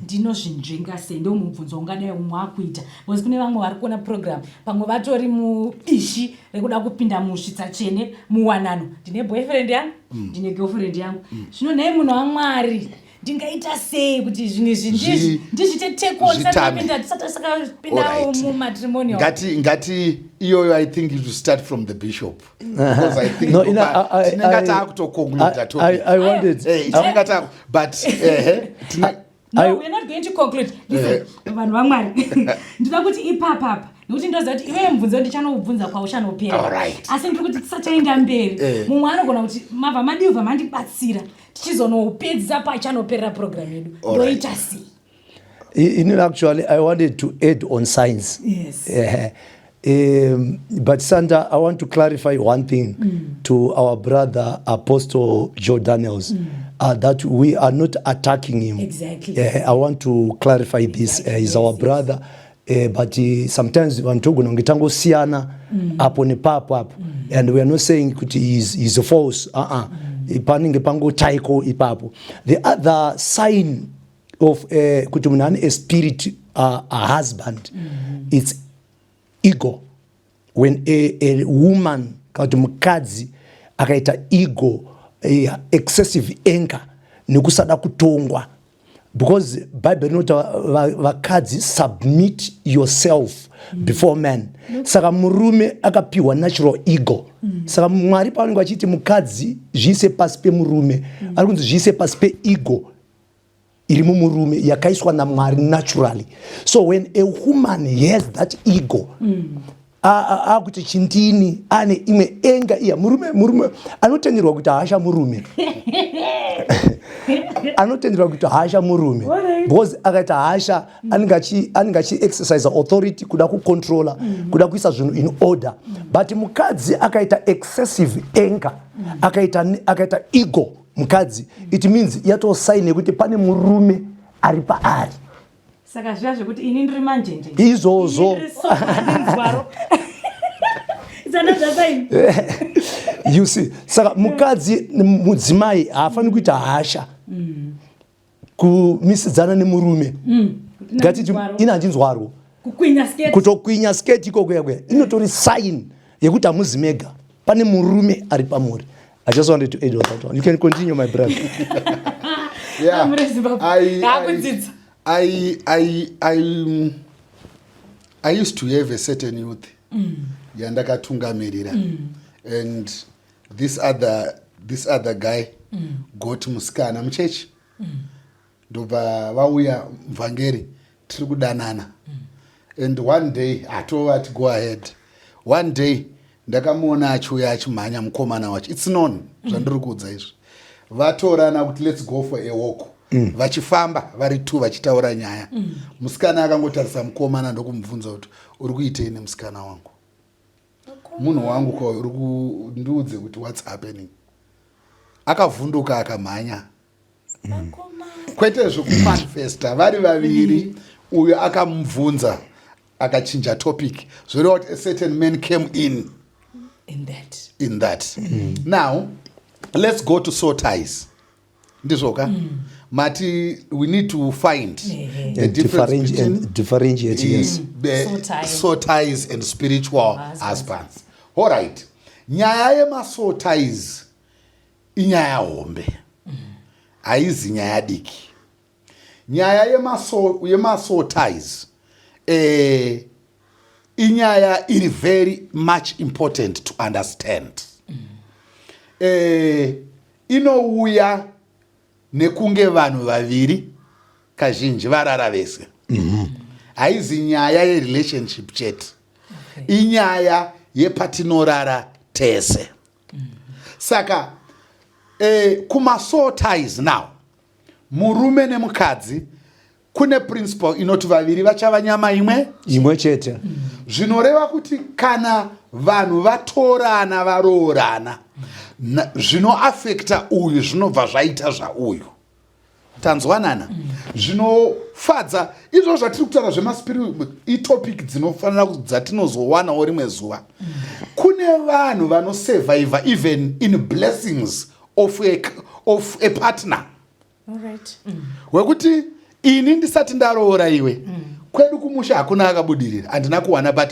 Ndinozvinzvenga sei? Ndo mubvunzo ungadai umwe akuita, because kune vamwe vari kuona program, pamwe vatori mubishi rekuda kupinda musvitsa tsvene muwanano. Ndine boyfriend yangu, ndine girlfriend yangu. Zvino nhai munhu waMwari, ndingaita sei kuti zvinhu izvi ndizvite Zvitame. tekopinda tisati sakapinda mumatrimonial? Ngati iyoyo, I think it will start from the bishop, because I think No, tinenge taakutoconclude topic. I wanted Tinenge but ehe, No, I- we're not going to conclude. Listen, vanhu vaMwari, ndinoda kuti ipapapa, nekuti ndoziva kuti iwewe mubvunzo ndichanoubvunza kwauchanopera. Asi ndiri kuti tisataenda mberi, mumwe anogona kuti mabva madivha mandibatsira, tichizonoupedzisa pachanoperera program yedu. Ndoita sei? Actually, I wanted to add on science. But Santa, I want to clarify one thing to our brother Apostle Joe Daniels, that we are not attacking him. I want to clarify this. He's our brother. But sometimes vanhu togona kunge tangosiyana apo nepapo apo, and we are not saying kuti he's false. Panenge pangotaiko ipapo. The other sign of kuti munhu ane a spirit a husband, it's ego. When a woman kana kuti mukadzi akaita ego, excessive anger nekusada kutongwa, because Bible rinoti vakadzi, submit yourself before man. Saka murume akapiwa natural ego. Saka Mwari pavanenge vachiti mukadzi zviise pasi pemurume, ari kunzi zviise pasi peego iri mumurume yakaiswa naMwari naturally. So when a woman has that ego, akuti chindini, ane imwe enga iya. Murume anotenderwa kuita hasha, murume anotenderwa kuita hasha murume, because akaita hasha anenge achiexercise authority, kuda kucontrola, kuda kuisa zvinhu in order. But mukadzi akaita excessive anger, akaita ego mukadzi, it means yatosign yekuti pane murume ari paari. Saka zviya zvekuti ini ndiri manjenje, Izvozvo. ini ndiri sofa, ndinzwaro. It's another sign. You see, saka mukadzi, mudzimai haafaniri kuita hasha kumisidzana nemurume. Ngatiti Ndinzwaro. Ini handinzwarwo. Kukwinya sketi. Kutokwinya sketi ikoko kuya inotori sign yekuti hamuzi mega, pane murume ari pamuri. I just wanted to add on that one. You can continue, my brother. Yeah. Amure Zimbabwe. Akudzidza. I used to have a certain youth yandakatungamirira, and this other guy got musikana muchechi, ndobva vauya, muvhangeri, tiri kudanana. And one day hatovati go ahead. One day ndakamuona achiuya achimhanya mukomana wacho. It's known zvandiri kuudza izvi. Vatorana kuti let's go for a walk. Vachifamba vari two, vachitaura nyaya, musikana akangotarisa mukomana ndokumubvunza kuti, uri kuitei nemusikana wangu? Munhu wangu ko, uri kundiudze kuti what's happening? Akavhunduka, akamhanya. Kwete zvekumanifesta vari vaviri. Uyo akamubvunza akachinja topic, zvoreva kuti a certain man came in in that. In that. Now let's go to soul ties. Ndizvoka mati we need to find the And difference between and differentiate, yes. The Soul ties. Soul ties and spiritual Husbands. husbands. All right, nyaya yemasoul ties inyaya hombe, haizi nyaya diki. Nyaya yemasoul ties inyaya iri very much important to understand. Inouya nekunge vanhu vaviri kazhinji varara vese. Haizi nyaya yerelationship chete, inyaya yepatinorara tese. Saka Kumasoul ties now, murume nemukadzi, kune principle inoti vaviri vachava nyama imwe. Imwe chete. Zvinoreva kuti kana vanhu vatorana, varoorana, zvinoafecta uyu zvinobva zvaita zvauyu. Tanzwanana? Zvinofadza izvo zvatiri kutaura zvemaspirit itopic dzinofanira dzatinozowanawo rimwe zuva. Kune vanhu vanosurviva even in blessings of a partner, wekuti ini ndisati ndaroora iwe, kwedu kumusha hakuna akabudirira, handina kuwana, but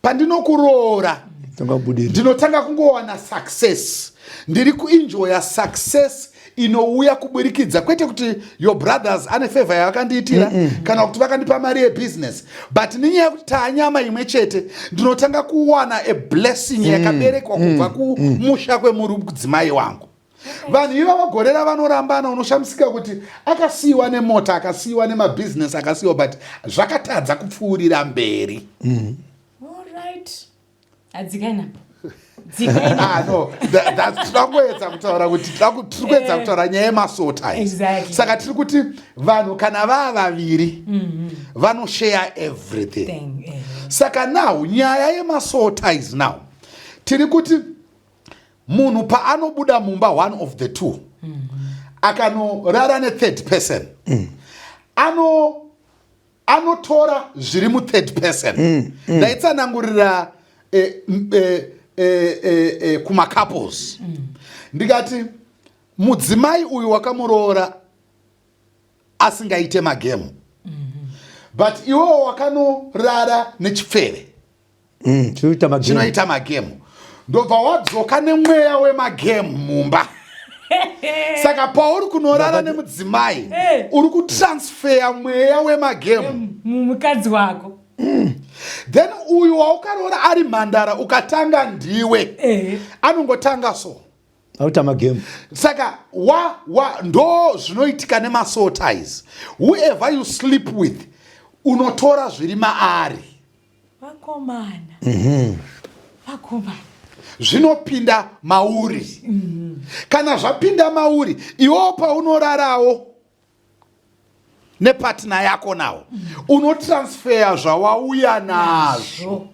pandinokuroora Tangabudiri. ndinotanga kungowana success, ndiri kuenjoya success inouya kuburikidza, kwete kuti your brothers ane favor yavakandiitira kana kuti vakandipa mari yebusiness, but nenyaya yekuti taanyama imwe chete, ndinotanga kuwana a blessing yakaberekwa kubva kumusha kwemudzimai wangu. Vanhu ivavo gore ravanorambana, unoshamisika kuti akasiyiwa nemota, akasiyiwa nemabhizinesi, akasiyiwa, but zvakatadza kupfuurira mberi. Alright, adzikaina, dzikaina. Ah, no, tinoda kuedza kutaura kuti tiri kuedza kutaura nyaya yemasoul ties. Saka tiri kuti vanhu kana vaa vaviri vanoshare everything. Thing. Saka now nyaya yemasoul ties now, tiri kuti munhu paanobuda mumba, one of the two akanorara nethird person, anotora zviri muthird person. Ndaitsanangurira kumacouples, ndikati mudzimai uyu wakamuroora asingaite magemu, but iwewo wakanorara nechipfeve Chinoita magemu. Chinoita magemu, ndobva wadzoka nemweya wemagemu mumba. Saka pauri kunorara nemudzimai, uri kutransferya mweya wemagemu mumukadzi wako. Then uyu waukaroora ari mhandara, ukatanga ndiwe, anongotanga so. Auita magemu. Saka wa wa ndo zvinoitika nemasoul ties. Whoever you sleep with, unotora zviri maari. Vakomana, vakomana. Zvinopinda mauri. Kana zvapinda mauri, iwewo paunorarawo nepartner yako nawo, unotransferya zvawauya nazvo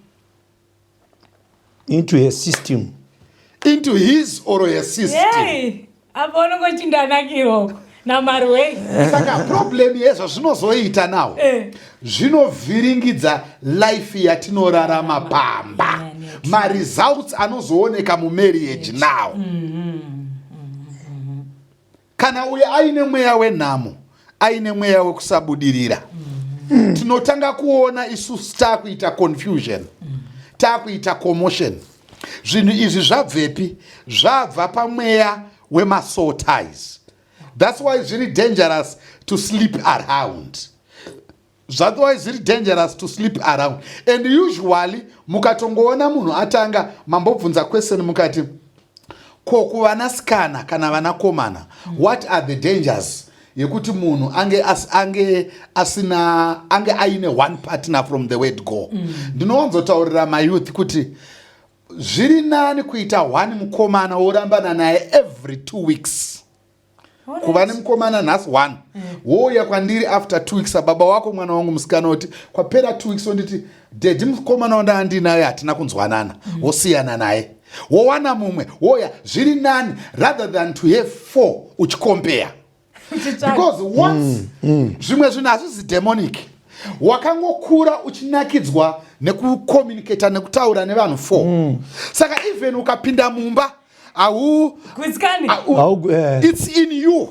into her system. Into his or her system. Hey, apa unongoti ndanakirwa namarwei. Saka problem yezvo zvinozoita nawo, zvinovhiringidza life yatinorarama pamba. Maresults anozooneka mumarriage now. Kana uyo aine mweya wenhamo, aine mweya wekusabudirira, tinotanga kuona isusu taakuita confusion, taakuita commotion. Zvinhu izvi zvabvepi? Zvabva pamweya wemasoul ties. That's why zviri dangerous to sleep around. That's why zviri dangerous to sleep around. And usually mukatongoona munhu atanga, mambobvunza question mukati, ko kuvanasikana kana vanakomana, what are the dangers yekuti munhu ange asina, ange aine one partner from the word go? Ndinowanzotaurira mayouth kuti zviri nani kuita one mukomana worambana naye every 2 weeks, kuva nemukomana nhasi one, wouya kwandiri after 2 weeks, ababa wako, mwana wangu musikana, woti kwapera 2 weeks wonditi, "Daddy, mukomana wandaa ndinaye hatina kunzwanana," wosiyana naye, wowana mumwe, woya. Zviri nani rather than to have four uchicompare, because once zvimwe zvinhu hazvisi demonic, wakangokura uchinakidzwa nekucommunicata, nekutaura nevanhu four. Saka even ukapinda mumba, hau Gutsikani. It's in you.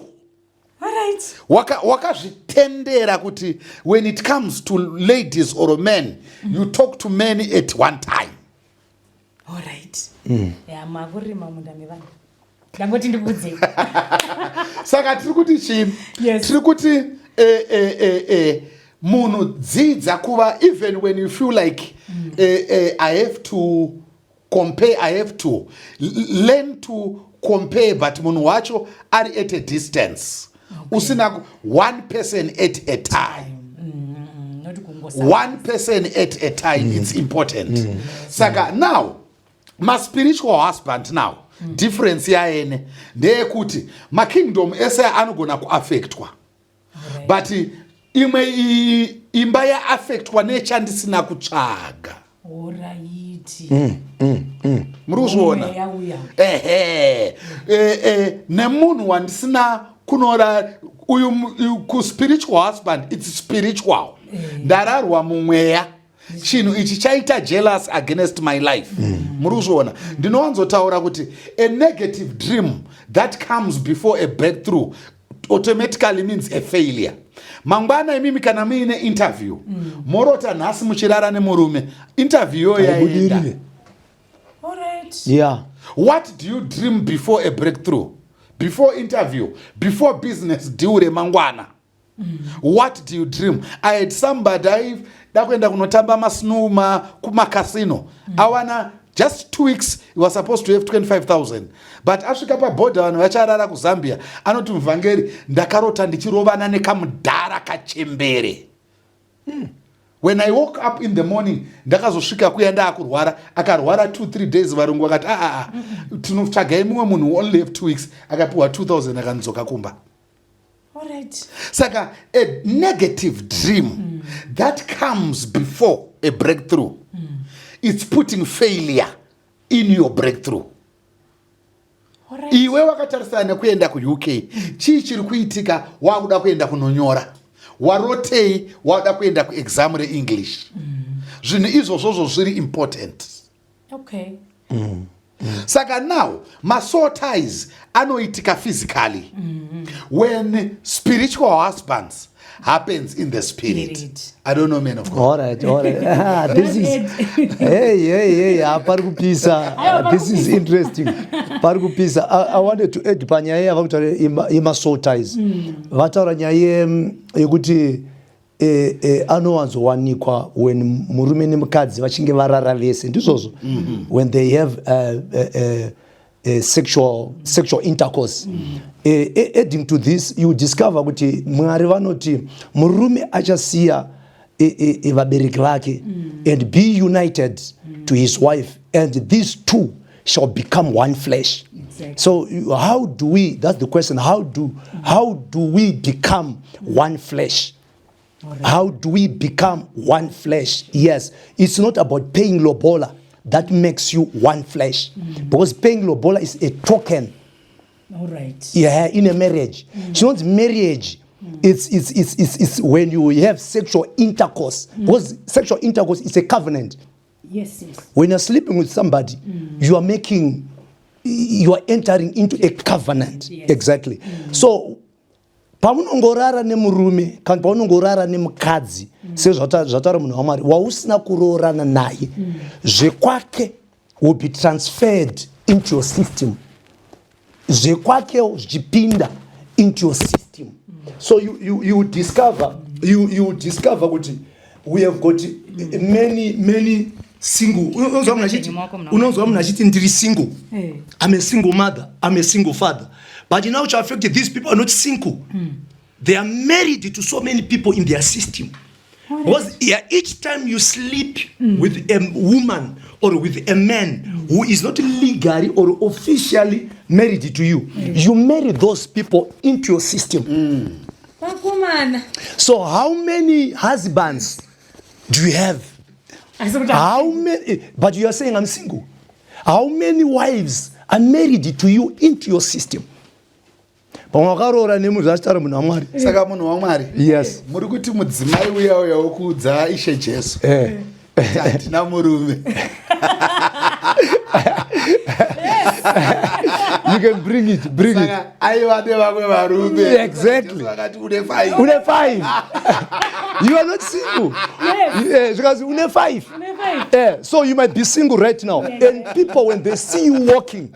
Wakazvitendera kuti when it comes to ladies or men, you talk to many at one time. Alright, ya, makurima munda mevanhu, ndangoti ndikudzei. Saka tiri kuti chii? Yes. Tiri kuti munhu dzidza kuva, even when you feel like I have to compare, I have to learn to compare, but munhu wacho ari at a distance, usina one person at a time. Not kungosa. One person at a time, it's important. Saka now maspiritual husband now. Difference yaene ndeyekuti makingdom ese anogona kuaffectwa, but imwe imba yaafektwa nechandisina kutsvaga. Alright. Muri kuzviona? Mweya uya. Ehe, nemunhu wandisina kunora uyu kuspiritual husband, it's spiritual. Ndararwa mumweya, chinhu ichi chaita jealous against my life. Muri kuzviona? Ndinowanzotaura kuti a negative dream that comes before a breakthrough automatically means a failure. Mangwana imimi kana muine interview, morota nhasi muchirara nemurume, interview yo yaenda. Haibudirire. Alright. What do you dream before a breakthrough, before interview, before business deal remangwana? What do you dream? I had somebody aida kuenda kunotamba masnooker kumacasino. Awana just 2 weeks, he was supposed to have 25,000, but asvika pabhodha, vanhu vacharara kuZambia, anoti, "Muvhangeri, ndakarota ndichirovana nekamudhara kachembere. When I woke up in the morning, ndakazosvika kuya ndaakurwara." Akarwara 2 3 days. Varungu vakati, "Aa, tinotsvagai mumwe munhu, only have 2 weeks." Akapiwa 2000, akanidzoka kumba. Alright. Saka a negative dream that comes before a breakthrough, it's putting failure in your breakthrough. Alright. Iwe wakatarisana nekuenda kuUK, chii chiri kuitika? Wakuda kuenda kunonyora, warotei wakuda kuenda kuexam reEnglish? Zvinhu izvozvozvo zviri important. Saka now masoul ties anoitika physically when spiritual husbands happens in the spirit. Spirit. I don't know, man of God. All right. Ah, this is, hey, hey, hey, ah, pari kupisa. Aiwa, pari This is interesting. Pari kupisa. I wanted to add panyaya yava kutaura yemasoul ties. Vataura nyaya yekuti anowanzowanikwa when murume nemukadzi vachinge varara vese, ndizvozvo, when they have sexual intercourse. Adding to this, you discover kuti Mwari vanoti murume achasiya vabereki vake and be united to his wife, and these two shall become one flesh. So how do we, that's the question, how do we become one flesh? How do we become one flesh? Yes, it's not about paying lobola that makes you one flesh, because paying lobola is a token. All right. Yeah, in a marriage, chinonzi marriage, it's when you have sexual intercourse, because sexual intercourse is a covenant. When you're sleeping with somebody, you are making you are entering into a covenant. Exactly. So pamunongorara nemurume kana paunongorara nemukadzi, sezvataura munhu waMwari, wausina kuroorana naye, zvekwake will be transferred into your system, zvekwakewo zvichipinda into your system. So you discover kuti we have got many, many single. Unonzwa munhu achiti, Maoko muna- unonzwa munhu achiti, "Ndiri single. I'm a single mother, I'm a single father." But in actual fact, these people are not single. They are married to so many people in their system, because yeah, each time you sleep with a woman or with a man who is not legally or officially married to you, you marry those people into your system. Vakomana. So how many husbands do you have? Asi kuti How many? But you are saying, "I'm single." How many wives are married to you into your system? Pamwe wakaroora nemunhu, zvachitaura munhu waMwari. Saka munhu waMwari, Yes. muri kuti mudzimai uya uya wokuudza Ishe Jesu kuti handina murume? You can bring it, bring it. Saka aiva nevamwe varume. Exactly. Jesu akati une five. Une five, you are not single. Yeah, because une five. Une five. Yeah, so you might be single right now, and people, when they see you walking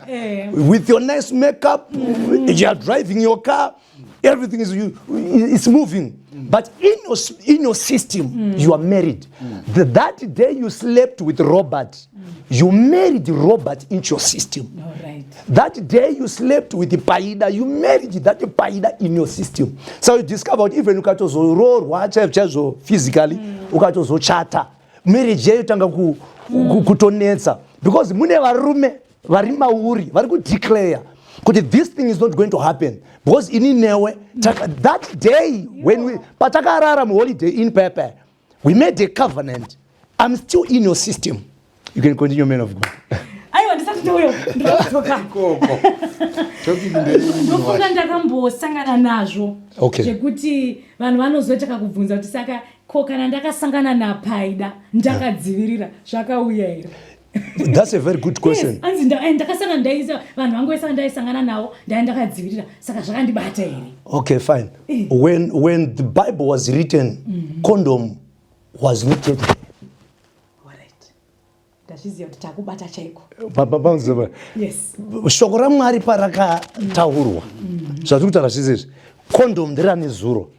with your nice makeup, you are driving your car, everything is you, it's moving, but in your system you are married. That day you slept with Robert, you married Robert into your system. All right. That day you slept with the paida, you married that paida in your system. So you discover kuti even ukatozoroorwa chaizvo chaizvo physically, ukatozochata, marriage yayo tanga kutonetsa because mune varume. Vari mauri vari kudeclare kuti this thing is not going to happen because ini newe that day when we patakarara muHoliday Inn pepe, we made a covenant. I'm still in your system. You can continue, man of God. Aiwa, ndisati ndouyo, ndinodzoka. Ikoko topic ndeyei? Ndofunga ndakambosangana nazvo zvekuti vanhu vanozoita kakubvunza kuti saka ko kana ndakasangana naPaida ndakadzivirira, zvakauya here? That's a very good question. Yes, anzi ndakasangana, ndaisa vanhu vangu vese vandaisangana navo ndai ndakadzivirira, saka zvakandibata here? Okay, fine. When the Bible was written, condom was not yet there. Alright. Ndazviziva kuti takubata chaiko. Yes. Shoko raMwari parakataurwa, zvatiri kutaura zvese izvi, condom nderanezuro,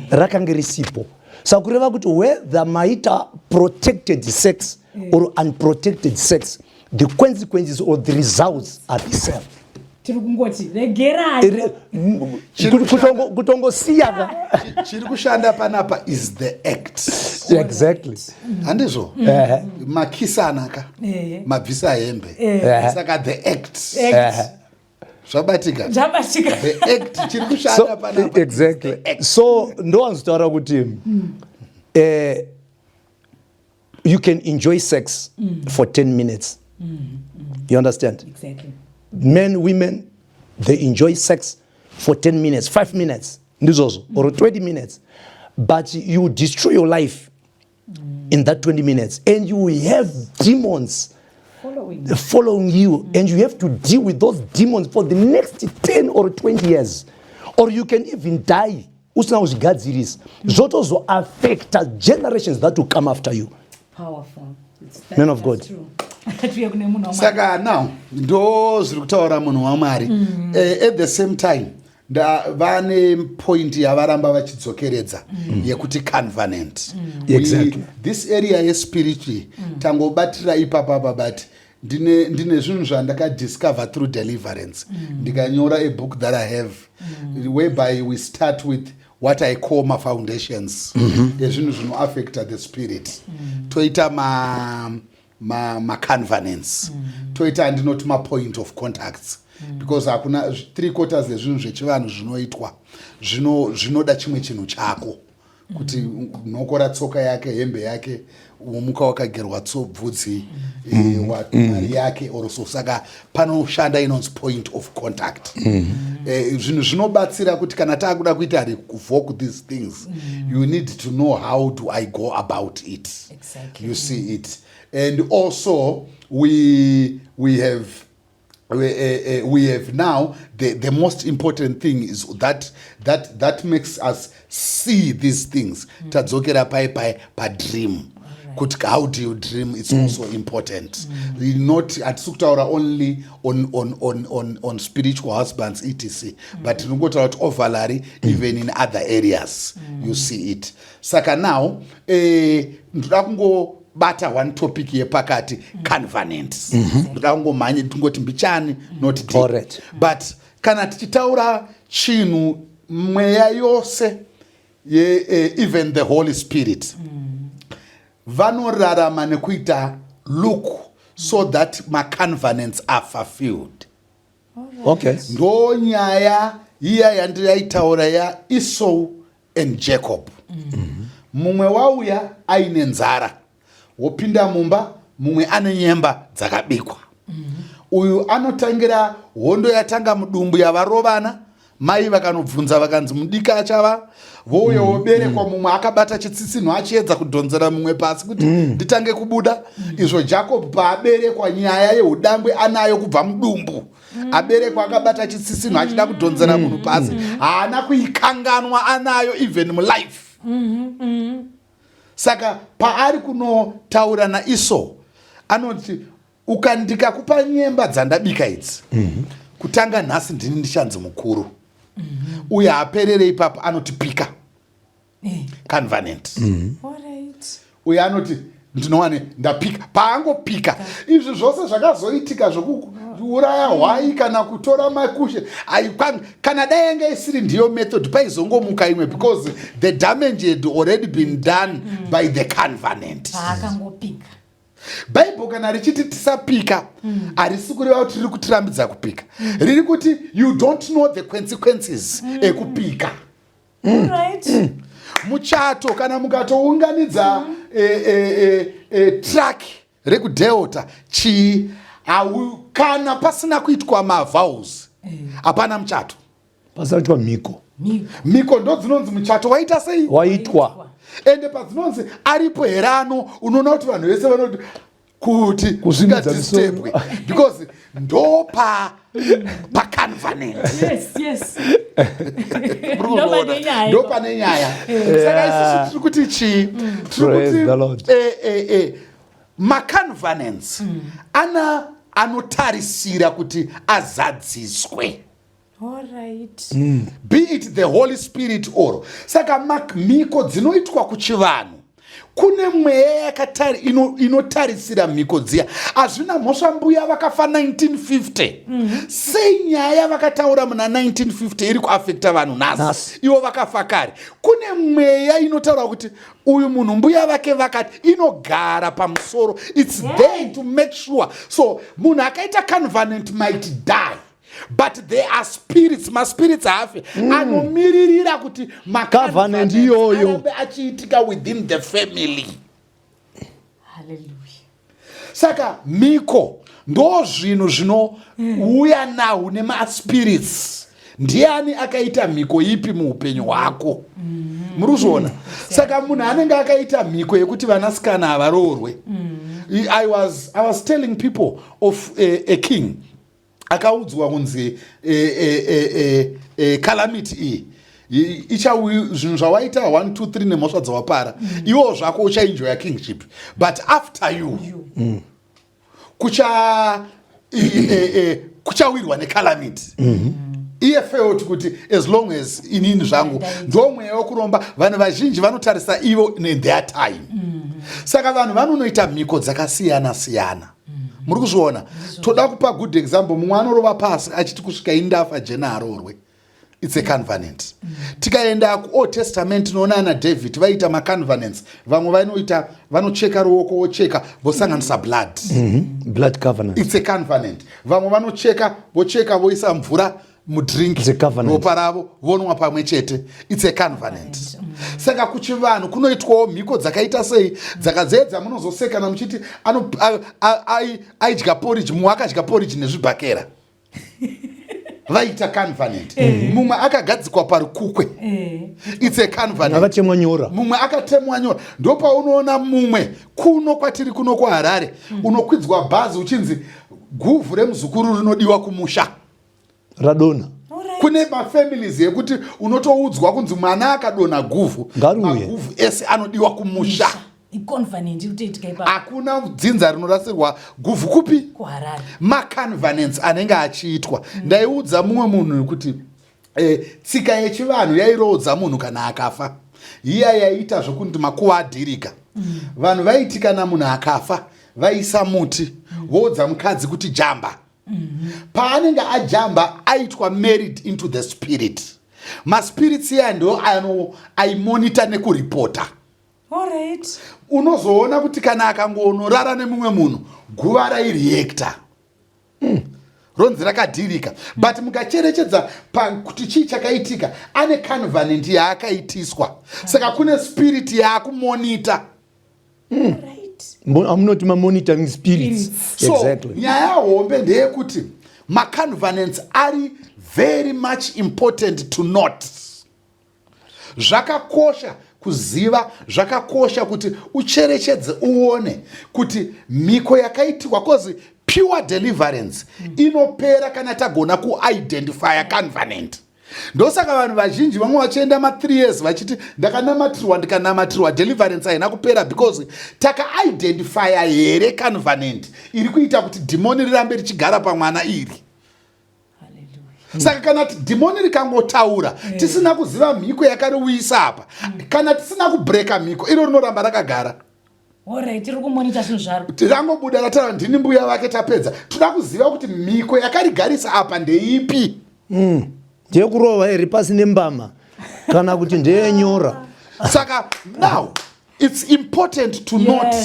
rakange risipo. Saka kureva kuti whether maita protected sex or unprotected sex, the consequences or the results are the same. Tiri kungoti regerai. Kutongosiya ka. Chiri kushanda panapa is the act. Handizvo? Makisana ka, mabvisa hembe, saka the act. Act. Zvabatika. Zvabatika. The act chiri kushanda panapa. Exactly. So ndowanzotaura kuti you can enjoy sex for 10 minutes, you understand? Exactly. Men, women, they enjoy sex for 10 minutes, 5 minutes, ndizvozvo, or 20 minutes, but you destroy your life in that 20 minutes and you have demons following following you, and you have to deal with those demons for the next 10 or 20 years, or you can even die usina kuzvigadzirisa, zvotozoaffecta generations that will come after you. Powerful. Man of That's God. true. Tiuye kune munhu waMwari. Saka now ndo zviri kutaura munhu waMwari. At the same time vane point yavaramba vachidzokeredza yekuti covenant. This area yespiritually tangobatira ipapapa, but ndine zvinhu zvandakadiscover through deliverance, ndikanyora a book that I have, whereby we start with what I call mafoundations ezvinhu zvinoaffecta the spirit, toita macovenants, toita andinoti mapoint of contacts, because hakuna 3/4 ezvinhu zvechivanhu zvinoitwa zvinoda chimwe chinhu chako kuti nhokora tsoka yake, hembe yake, womuka wakagerwa bvudzi, mari yake or so. Saka panoshanda inonzi point of contact. Zvinhu zvinobatsira kuti kana taakuda kuita revoke these things, you need to know how do I go about it. You see it? And also we have now the most important thing is that makes us see these things. Tadzokera pai pai padream, kuti how do you dream? It's also important. Not hatisi kutaura only on spiritual husbands, etc., but tinongotaura kuti overall, even in other areas, you see it? Saka now ndoda kungobata one topic yepakati, covenant. Ndoda kungomhanya tingoti mbichani, not deep. But kana tichitaura chinhu, mweya yose even the Holy Spirit vanorarama nekuita look so that macovenants are fulfilled. Ndo nyaya iya yandaitaura yaEsau and Jacob. Mumwe wauya aine nzara, wopinda mumba, mumwe ane nyemba dzakabikwa. Uyu anotangira hondo yatanga mudumbu yavarovana. Mai vakanobvunza, vakanzi mudiki achava vouya woberekwa. Mumwe akabata chitsitsinho achiedza kudhonzera mumwe pasi kuti nditange kubuda. Izvo Jacob paaberekwa, nyaya yeudangwe anayo kubva mudumbu. Aberekwa akabata chitsitsinho achida kudhonzera munhu pasi, haana kuikanganwa, anayo even mulife. Saka paari kunotaura naEsau anoti, "Ukandikakupa nyemba dzandabika idzi, kutanga nhasi ndini ndichanzi mukuru." Uye haperere ipapo, anoti, "Pika." Covenant. Uye anoti, "Ndinowane ndapika." Paangopika, izvi zvose zvakazoitika zvokuuraya hwai kana kutora makushe, kana dai yanga isiri ndiyo method, paizongomuka imwe, because the damage had already been done by the covenant. Paakangopika. Bhaibheri kana richiti tisapika, harisi kureva kuti riri kutirambidza kupika. Riri kuti you don't know the consequences ekupika. Muchato kana mukatounganidza truck rekuDelta chii, hau kana pasina kuitwa mavows, hapana muchato. Pasina kuitwa mhiko. Mhiko. Mhiko ndo dzinonzi muchato waita sei? Waitwa. Ende padzinonzi aripo here ano, unoona kuti vanhu vese vanoti kuti Kusimudza zvingadistebwe because ndo pa pacovenant. Muri Ndo kuzviona? pane nyaya. Ndo pane nyaya. Saka isusu tiri kuti chii? Tiri Praise kuti the Lord. Macovenants ana anotarisira kuti azadziswe, be it the Holy Spirit or saka mhiko dzinoitwa kuchivanhu, kune mweya inotarisira mhiko dziya. Hazvina mhosva mbuya vakafa 1950. Sei nyaya vakataura muna 1950 iri kuafekta vanhu nhasi, Nhasi. ivo vakafa kare? Kune mweya inotaura kuti uyu munhu mbuya vake vakati, inogara pamusoro. It's there to make sure. So munhu akaita covenant might die, but there are spirits, maspirits haafi, anomiririra kuti Covenant iyoyo. arambe achiitika within the family. Hallelujah. Saka mhiko ndo zvinhu zvinouya nawo nemaspirits. Ndiani akaita mhiko ipi muupenyu hwako? Muri kuzviona? Saka munhu anenge akaita mhiko yekuti vanasikana havaroorwe. I was telling people of a king akaudzwa kunzi calamity iyi zvinhu zvawaita 1 2 3 nemhosva dzawapara, iwo zvako uchaenjoya kingship, but after you kucha kuchawirwa necalamity. Iye felt kuti as long as inini zvangu ndo mweya wekuromba. Vanhu vazhinji vanotarisa ivo netheir time. Saka vanhu vanonoita mhiko dzakasiyana siyana. Muri kuzviona? Toda kupa good example. Mumwe anorova pasi achiti kusvika indafa jena aroorwe. It's a covenant. Tikaenda kuOld Testament, tinoona ana David vaita macovenants. Vamwe vanoita, vanocheka ruoko, vocheka vosanganisa blood. Blood covenant. It's a covenant. Vamwe vanocheka, vocheka, voisa mvura mudrink, It's a covenant. ropa ravo vonwa pamwe chete. It's a covenant. Saka kuchivanhu kunoitwawo mhiko dzakaita sei, dzakadzedza munozosekana muchiti aidya porridge, mumwe akadya porridge nezvibhakera, vaita covenant. Mumwe akagadzikwa parukukwe. It's a covenant. Akatemwa nyora. Mumwe akatemwa nyora. Ndopaunoona mumwe kuno kwatiri kuno kuHarare, unokwidzwa bhazi uchinzi guvhu remuzukuru rinodiwa kumusha. Radona. Kune mafamilies yekuti unotoudzwa kunzi mwana akadonha guvhu, Ngariuye. maguvhu ese anodiwa kumusha. Icovenant ikutoitika ipapo. Hakuna dzinza rinorasirwa guvhu kupi? KuHarare. Macovenants anenge achiitwa. Ndaiudza mumwe munhu kuti tsika yechivanhu yairoodza munhu kana akafa. Iya yaiita zvokunti makuva adhirika. Vanhu vaiti kana munhu akafa, vaisa muti, voudza mukadzi kuti jamba. Paanenge ajamba, aitwa married into the spirit. Maspirits iya ndo ano aimonita nekuripota. Unozoona kuti kana akangonorara nemumwe munhu, guva raireacta, ronzi rakadhirika. But mukacherechedza kuti chii chakaitika, ane covenant yaakaitiswa. Saka kune spirit yaakumonita. Amunoti mamonitoring spirits. So nyaya hombe ndeyekuti macovenants ari very much important to note. Zvakakosha kuziva, zvakakosha kuti ucherechedze, uone kuti mhiko yakaitikwa, cause pure deliverance inopera kana tagona kuidentifya covenant. Ndosaka vanhu vazhinji vamwe vachienda ma3 years vachiti ndakanamatirwa, ndikanamatirwa, deliverance haina kupera, because takaidentifya here covenant iri kuita kuti dhimoni rirambe richigara pamwana iri? Saka kana dhimoni rikangotaura tisina kuziva mhiko yakariuyisa apa, kana tisina kubreka mhiko, iro rinoramba rakagara. Alright, tiri kumonita zvinhu zvaro. Tirangobuda rataura ndini mbuya vake, tapedza. Toda kuziva kuti mhiko yakarigarisa apa ndeipi. Ndeyekurova here pasi nembama, kana kuti ndeyenyora? Saka now It's important to note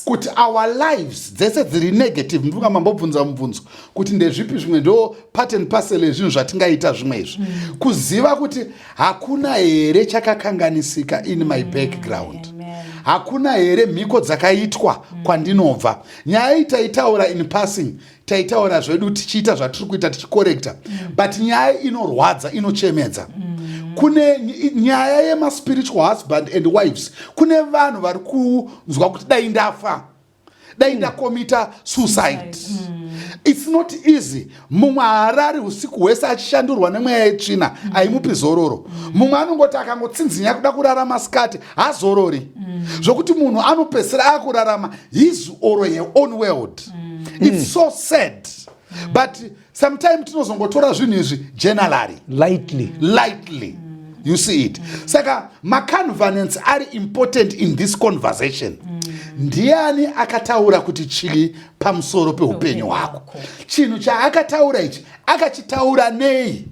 kuti our lives dzese dziri negative. Ndinga mambobvunza mubvunzo kuti ndezvipi zvimwe, ndo part and parcel yezvinhu zvatingaita zvimwe izvi. Kuziva kuti hakuna here chakakanganisika in my background. Amen. Hakuna here mhiko dzakaitwa kwandinobva? Nyaya iyi taitaura in passing, taitaura zvedu tichiita zvatiri kuita, tichikorekta, but nyaya inorwadza, inochemedza. Kune nyaya yemaspiritual husband and wives. Kune vanhu vari kunzwa kuti dai ndafa, dai ndakomita suicide. It's not easy. Mumwe haarari usiku hwese achishandurwa nemweya yetsvina, aimupi zororo. Mumwe anongoti akangotsinzinya kuda kurarama sikati, hazorori, zvokuti munhu anopedzisira akurarama his or her own world. It's so sad, but sometime tinozongotora zvinhu izvi generally lightly. Lightly, you see it. Saka macovenants ari important in this conversation. Ndiani akataura kuti chii pamusoro peupenyu hwako? Chinhu chaakataura ichi, akachitaura nei?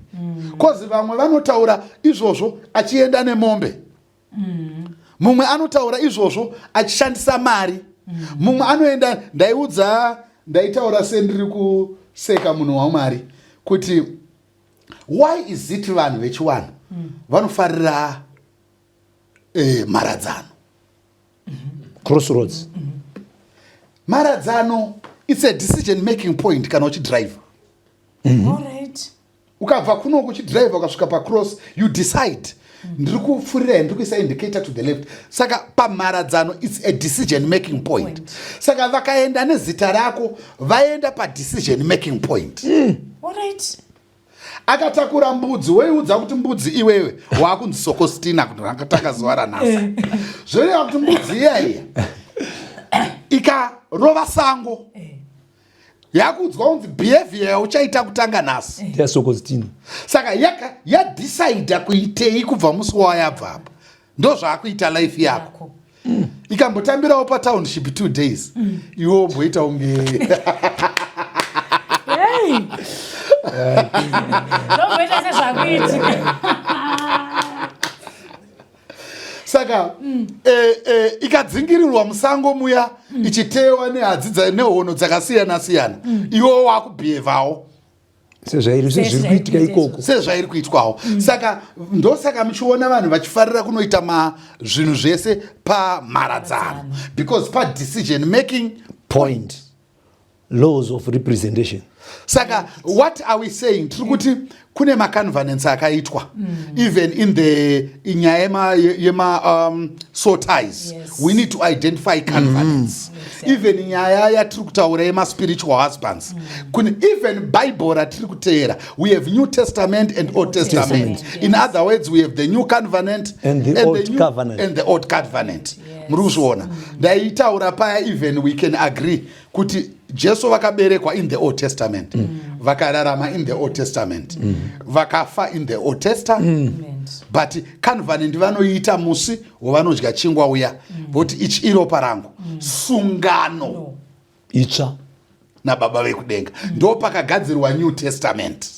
'Cause vamwe vanotaura izvozvo achienda nemombe, mumwe anotaura izvozvo achishandisa mari, mumwe anoenda. Ndaiudza, ndaitaura sendiri kuseka munhu waMwari kuti why is it vanhu vechiwanhu vanofarira mharadzano? Crossroads. Mharadzano, it's a decision making point kana uchidrive. All right. Ukabva kunoku uchidrive, ukasvika pacross, you decide, ndiri kupfuurira, ndiri kuisa indicator to the left. Saka pamharadzano, it's a decision making point. Point. Saka vakaenda nezita rako, vaenda padecision making point. All right. Akatakura mbudzi, woiudza kuti mbudzi iwewe waakunzi Sokostina, kuti rakatanga zuva ranhasi. Zvoreva kuti mbudzi iya iya ikarova sango, yakuudzwa kunzi behavior yauchaita kutanga nhasi ndeyaSokostina. Saka yadhisaidha kuitei kubva musi wayabva apa, ndo zvaakuita life yako. Yako. Ikambotambirawo patownship 2 days, iwe womboita unge Hey. Zvomboita sezvakuitika. Saka ikadzingirirwa musango muya, ichitewa nehadzi nehono dzakasiyana siyana, iwe wakubhihevhawo sezvairi, sezviri kuitika ikoko. Sezvairi kuitwawo. Saka ndosaka muchiona vanhu vachifarira kunoita zvinhu zvese pamharadzano, because padecision making point, laws of representation. Saka what are we saying? Tiri kuti kune macovenants akaitwa, even in the nyaya yema soul ties. We need to identify covenants. Even nyaya yatiri kutaura yemaspiritual husbands, kune even Bible ratiri kuteera. We have New Testament and Old Testament. In other words, we have the New Covenant and the Old New Covenant. And the Old Covenant. Muri kuzviona? Ndaitaura paya, even we can agree kuti Jesu vakaberekwa in the Old Testament, vakararama in the Old Testament, vakafa in the Old Testament, but covenant vanoiita musi wavanodya chingwa uya, voti ichi iropa rangu, sungano No. itsva nababa vekudenga. Ndo pakagadzirwa New Testament.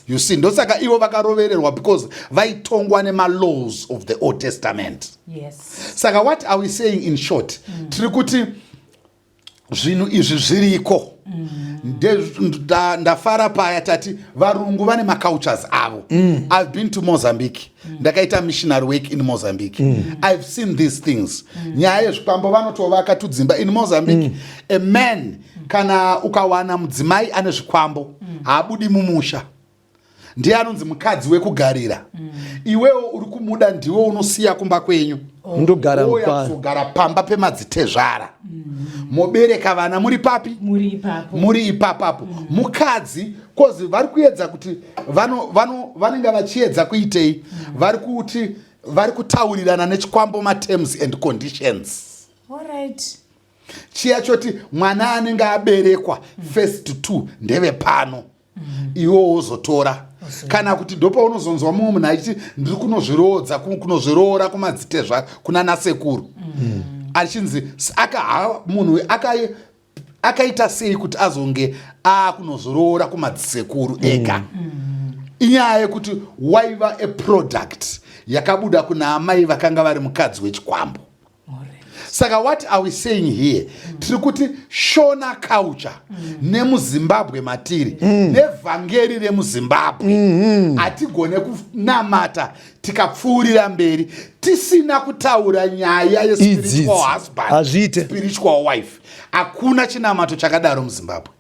You see, ndosaka ivo vakarovererwa, because vaitongwa nemalaws of the Old Testament. Saka what are we saying in short? Tiri kuti zvinhu izvi zviriko. Ndafara paya tati varungu vane macultures avo. I've been to Mozambique. Ndakaita missionary work in Mozambique. I've seen these things. Nyaya yezvikwambo, vanotovaka tudzimba in Mozambique. A man, kana ukawana mudzimai ane zvikwambo, haabudi mumusha. Ndiye anonzi mukadzi wekugarira. Iwewo uri kumuda, ndiwe unosiya kumba kwenyu, ndogara ouya kuzogara pamba pemadzitezvara, mobereka vana muri papi? Muri ipapo. Muri ipapapo. Mukadzi, 'cause vari kuedza kuti vanenge vachiedza kuitei? Vari kuti vari kutaurirana nechikwambo materms and conditions. All right. Chiya choti mwana anenge aberekwa first two ndevepano, iwo wozotora. Kana kuti ndopaunozonzwa mumwe munhu achiti ndiri kunozviroodza, kunozviroora kumadzitezva, kuna nasekuru, achinzi munhu akaita sei kuti azonge aakunozviroora kumadzisekuru ega? Inyaya yekuti waiva a product yakabuda kuna amai vakanga vari mukadzi wechikwambo. Saka what are we saying here? Tiri kuti Shona culture nemuZimbabwe matiri, nevhangeri remuZimbabwe, hatigone kunamata tikapfuurira mberi tisina kutaura nyaya yespiritual Idzidzi. husband, Hazviite. spiritual wife. Hakuna chinamato chakadaro muZimbabwe.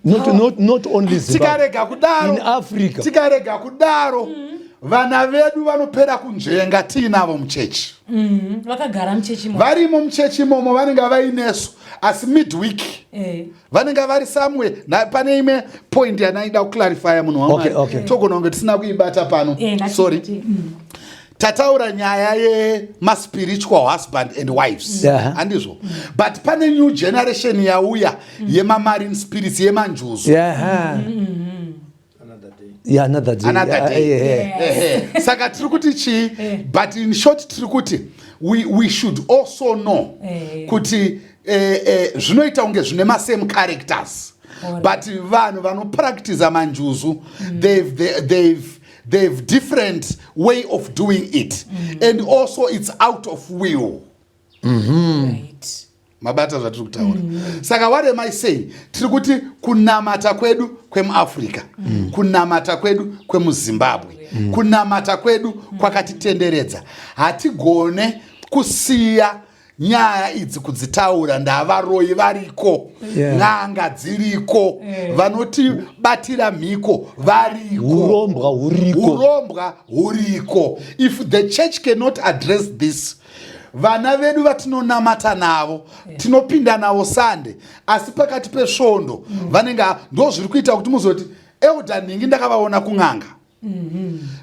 Not only Zimbabwe. Tikarega kudaro, In Africa. Tikarega kudaro, vana vedu vanopera kunzvenga tiinavo muchechi. Vakagara muchechi imo. Varimo muchechi imomo, vanenge vainesu, asi midweek vanenge vari somewhere. Pane imwe point yanaida kuclarifya, munhu waMwari. Togona kunge tisina kuibata pano. Sorry. Tataura nyaya yemaspiritual husband and wives, handizvo? But pane new generation yauya yemamarine spirits, yemanjuzu. Yeah, another day. Another day. Ehe. Saka tiri kuti chii? But in short, tiri kuti we should also know kuti zvinoita kunge zvine masame characters, but vanhu vanopractiza manjuzu, they've different way of doing it, and also it's out of will. Mabata zvatiri kutaura? Saka what am I saying? Tiri kuti kunamata kwedu kwemuAfrica, kunamata kwedu kwemuZimbabwe, kunamata kwedu kwakatitenderedza, hatigone kusiya nyaya idzi kudzitaura. Ndavaroi variko, n'anga dziriko, vanotibatira mhiko variko. Urombwa huriko. Urombwa huriko. If the church cannot address this, vana vedu vatinonamata navo, tinopinda navo Sande, asi pakati pesvondo vanenge, ndo zviri kuita kuti muzoti elder nhingi ndakavaona kun'anga,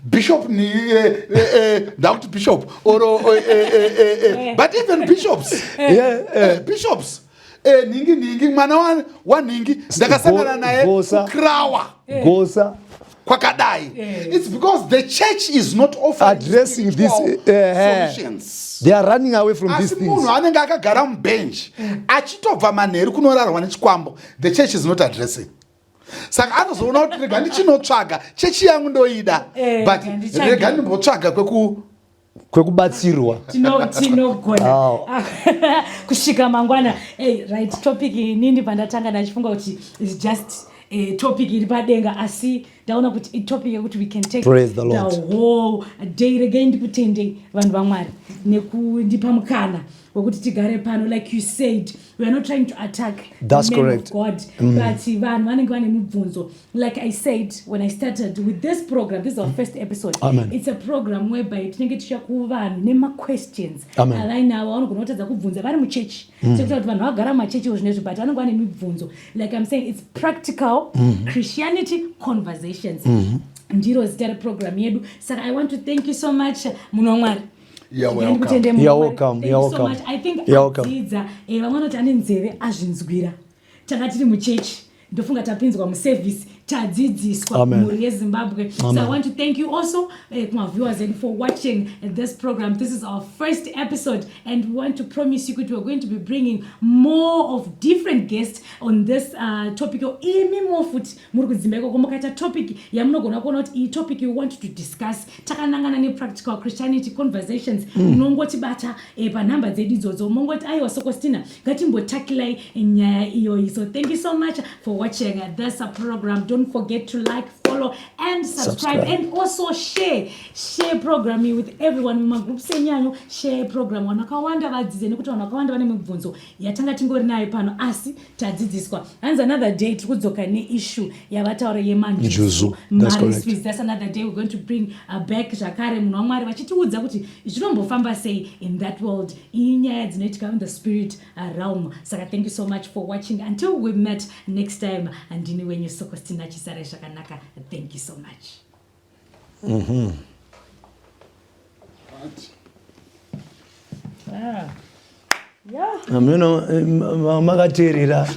bishop ni ndakuti bishop oro but even bishops, bishops, nhingi nhingi, mwana wanhingi ndakasangana naye Gosa. kukrawa Gosa. kwakadai. It's because the church is not offering Addressing this, spiritual solutions. They are running away from these Asi things. munhu anenge akagara mubhenji achitobva manheru kunorarwa nechikwambo, the church is not addressing. Saka anozoona kuti rega ndichinotsvaga chechi yangu ndoida, but nditsvage. rega ndimbotsvaga kweku Kwekubatsirwa. Tinogona Aw. kusvika mangwana. Hey, right, topic inini pandatanga ndachifunga kuti is just a topic iri padenga, asi ndaona kuti itopic yekuti we can take Praise the Lord. The whole day. Regai ndikutendei, vanhu vaMwari, nekundipa mukana wekuti tigare pano. Like you said, we are not trying to attack That's the man correct. of God, but vanhu vanenge vane mibvunzo. Like I said when I started with this program, this is our first episode. Amen. It's a program whereby tinenge tichiya kuvanhu nemaquestions Amen. avainavo, vanogona kutadza kubvunza vari muchechi, sekuti kuti vanhu vagara mumachechi zvinezvi, but vanenge vane mibvunzo. Like I'm saying, it's Practical Christianity Conversations, ndiro zita reprogram yedu. Saka I want to thank you so much, munhu waMwari. You're welcome. Ndikutende, munhu You're waMwari. welcome, Thank you're you so welcome. much. I think You're welcome. adzidza. Vamwe vanoti ane nzeve azvinzwira. Tanga tiri muchechi, ndofunga tapinzwa muservice, tadzidziswa, Amen. mhuri yeZimbabwe. So I want to thank you also, kumaviewers edu, for watching this program. This is our first episode and we want to promise you kuti we're going to be bringing more of different guests on this topic. Imimo futi muri kudzimba ikoko, mukaita topic yamunogona kuona kuti iyi topic you want to discuss takanangana nePractical Christianity Conversations, munongotibata panhamba dzedu idzodzo, mongoti aiwa, Sokostina, ngatimbotakilai nyaya iyoyi. So thank you so much for watching this program. Don't forget to like, follow and subscribe, Subscribe. And also share program iyi with everyone mumagroups enyanyo. Share program, vanhu vakawanda vadzidze, nekuti vanhu vakawanda vane mibvunzo yatanga tingori nayo pano, asi tadzidziswa. Hanzi another day tiri kudzoka neissue yavataura yemanjuzu. Njuzu, that's correct. Mariswis, that's another day we're going to bring back zvakare munhu waMwari vachitiudza kuti zvinombofamba sei in that world. Iyi nyaya dzinoitika in the spirit realm. Saka thank you so much for watching. Until we met next time, andini wenyu Sokostina Chisare. Zvakanaka. Thank you so much. Yeah. Ameno makateerera.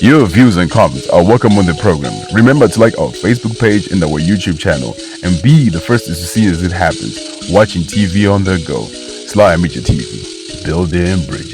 Your views and comments are welcome on the program. Remember to like our Facebook page and our YouTube channel and be the first to see as it happens. Watching TV on the go. Sly Media TV, building bridges.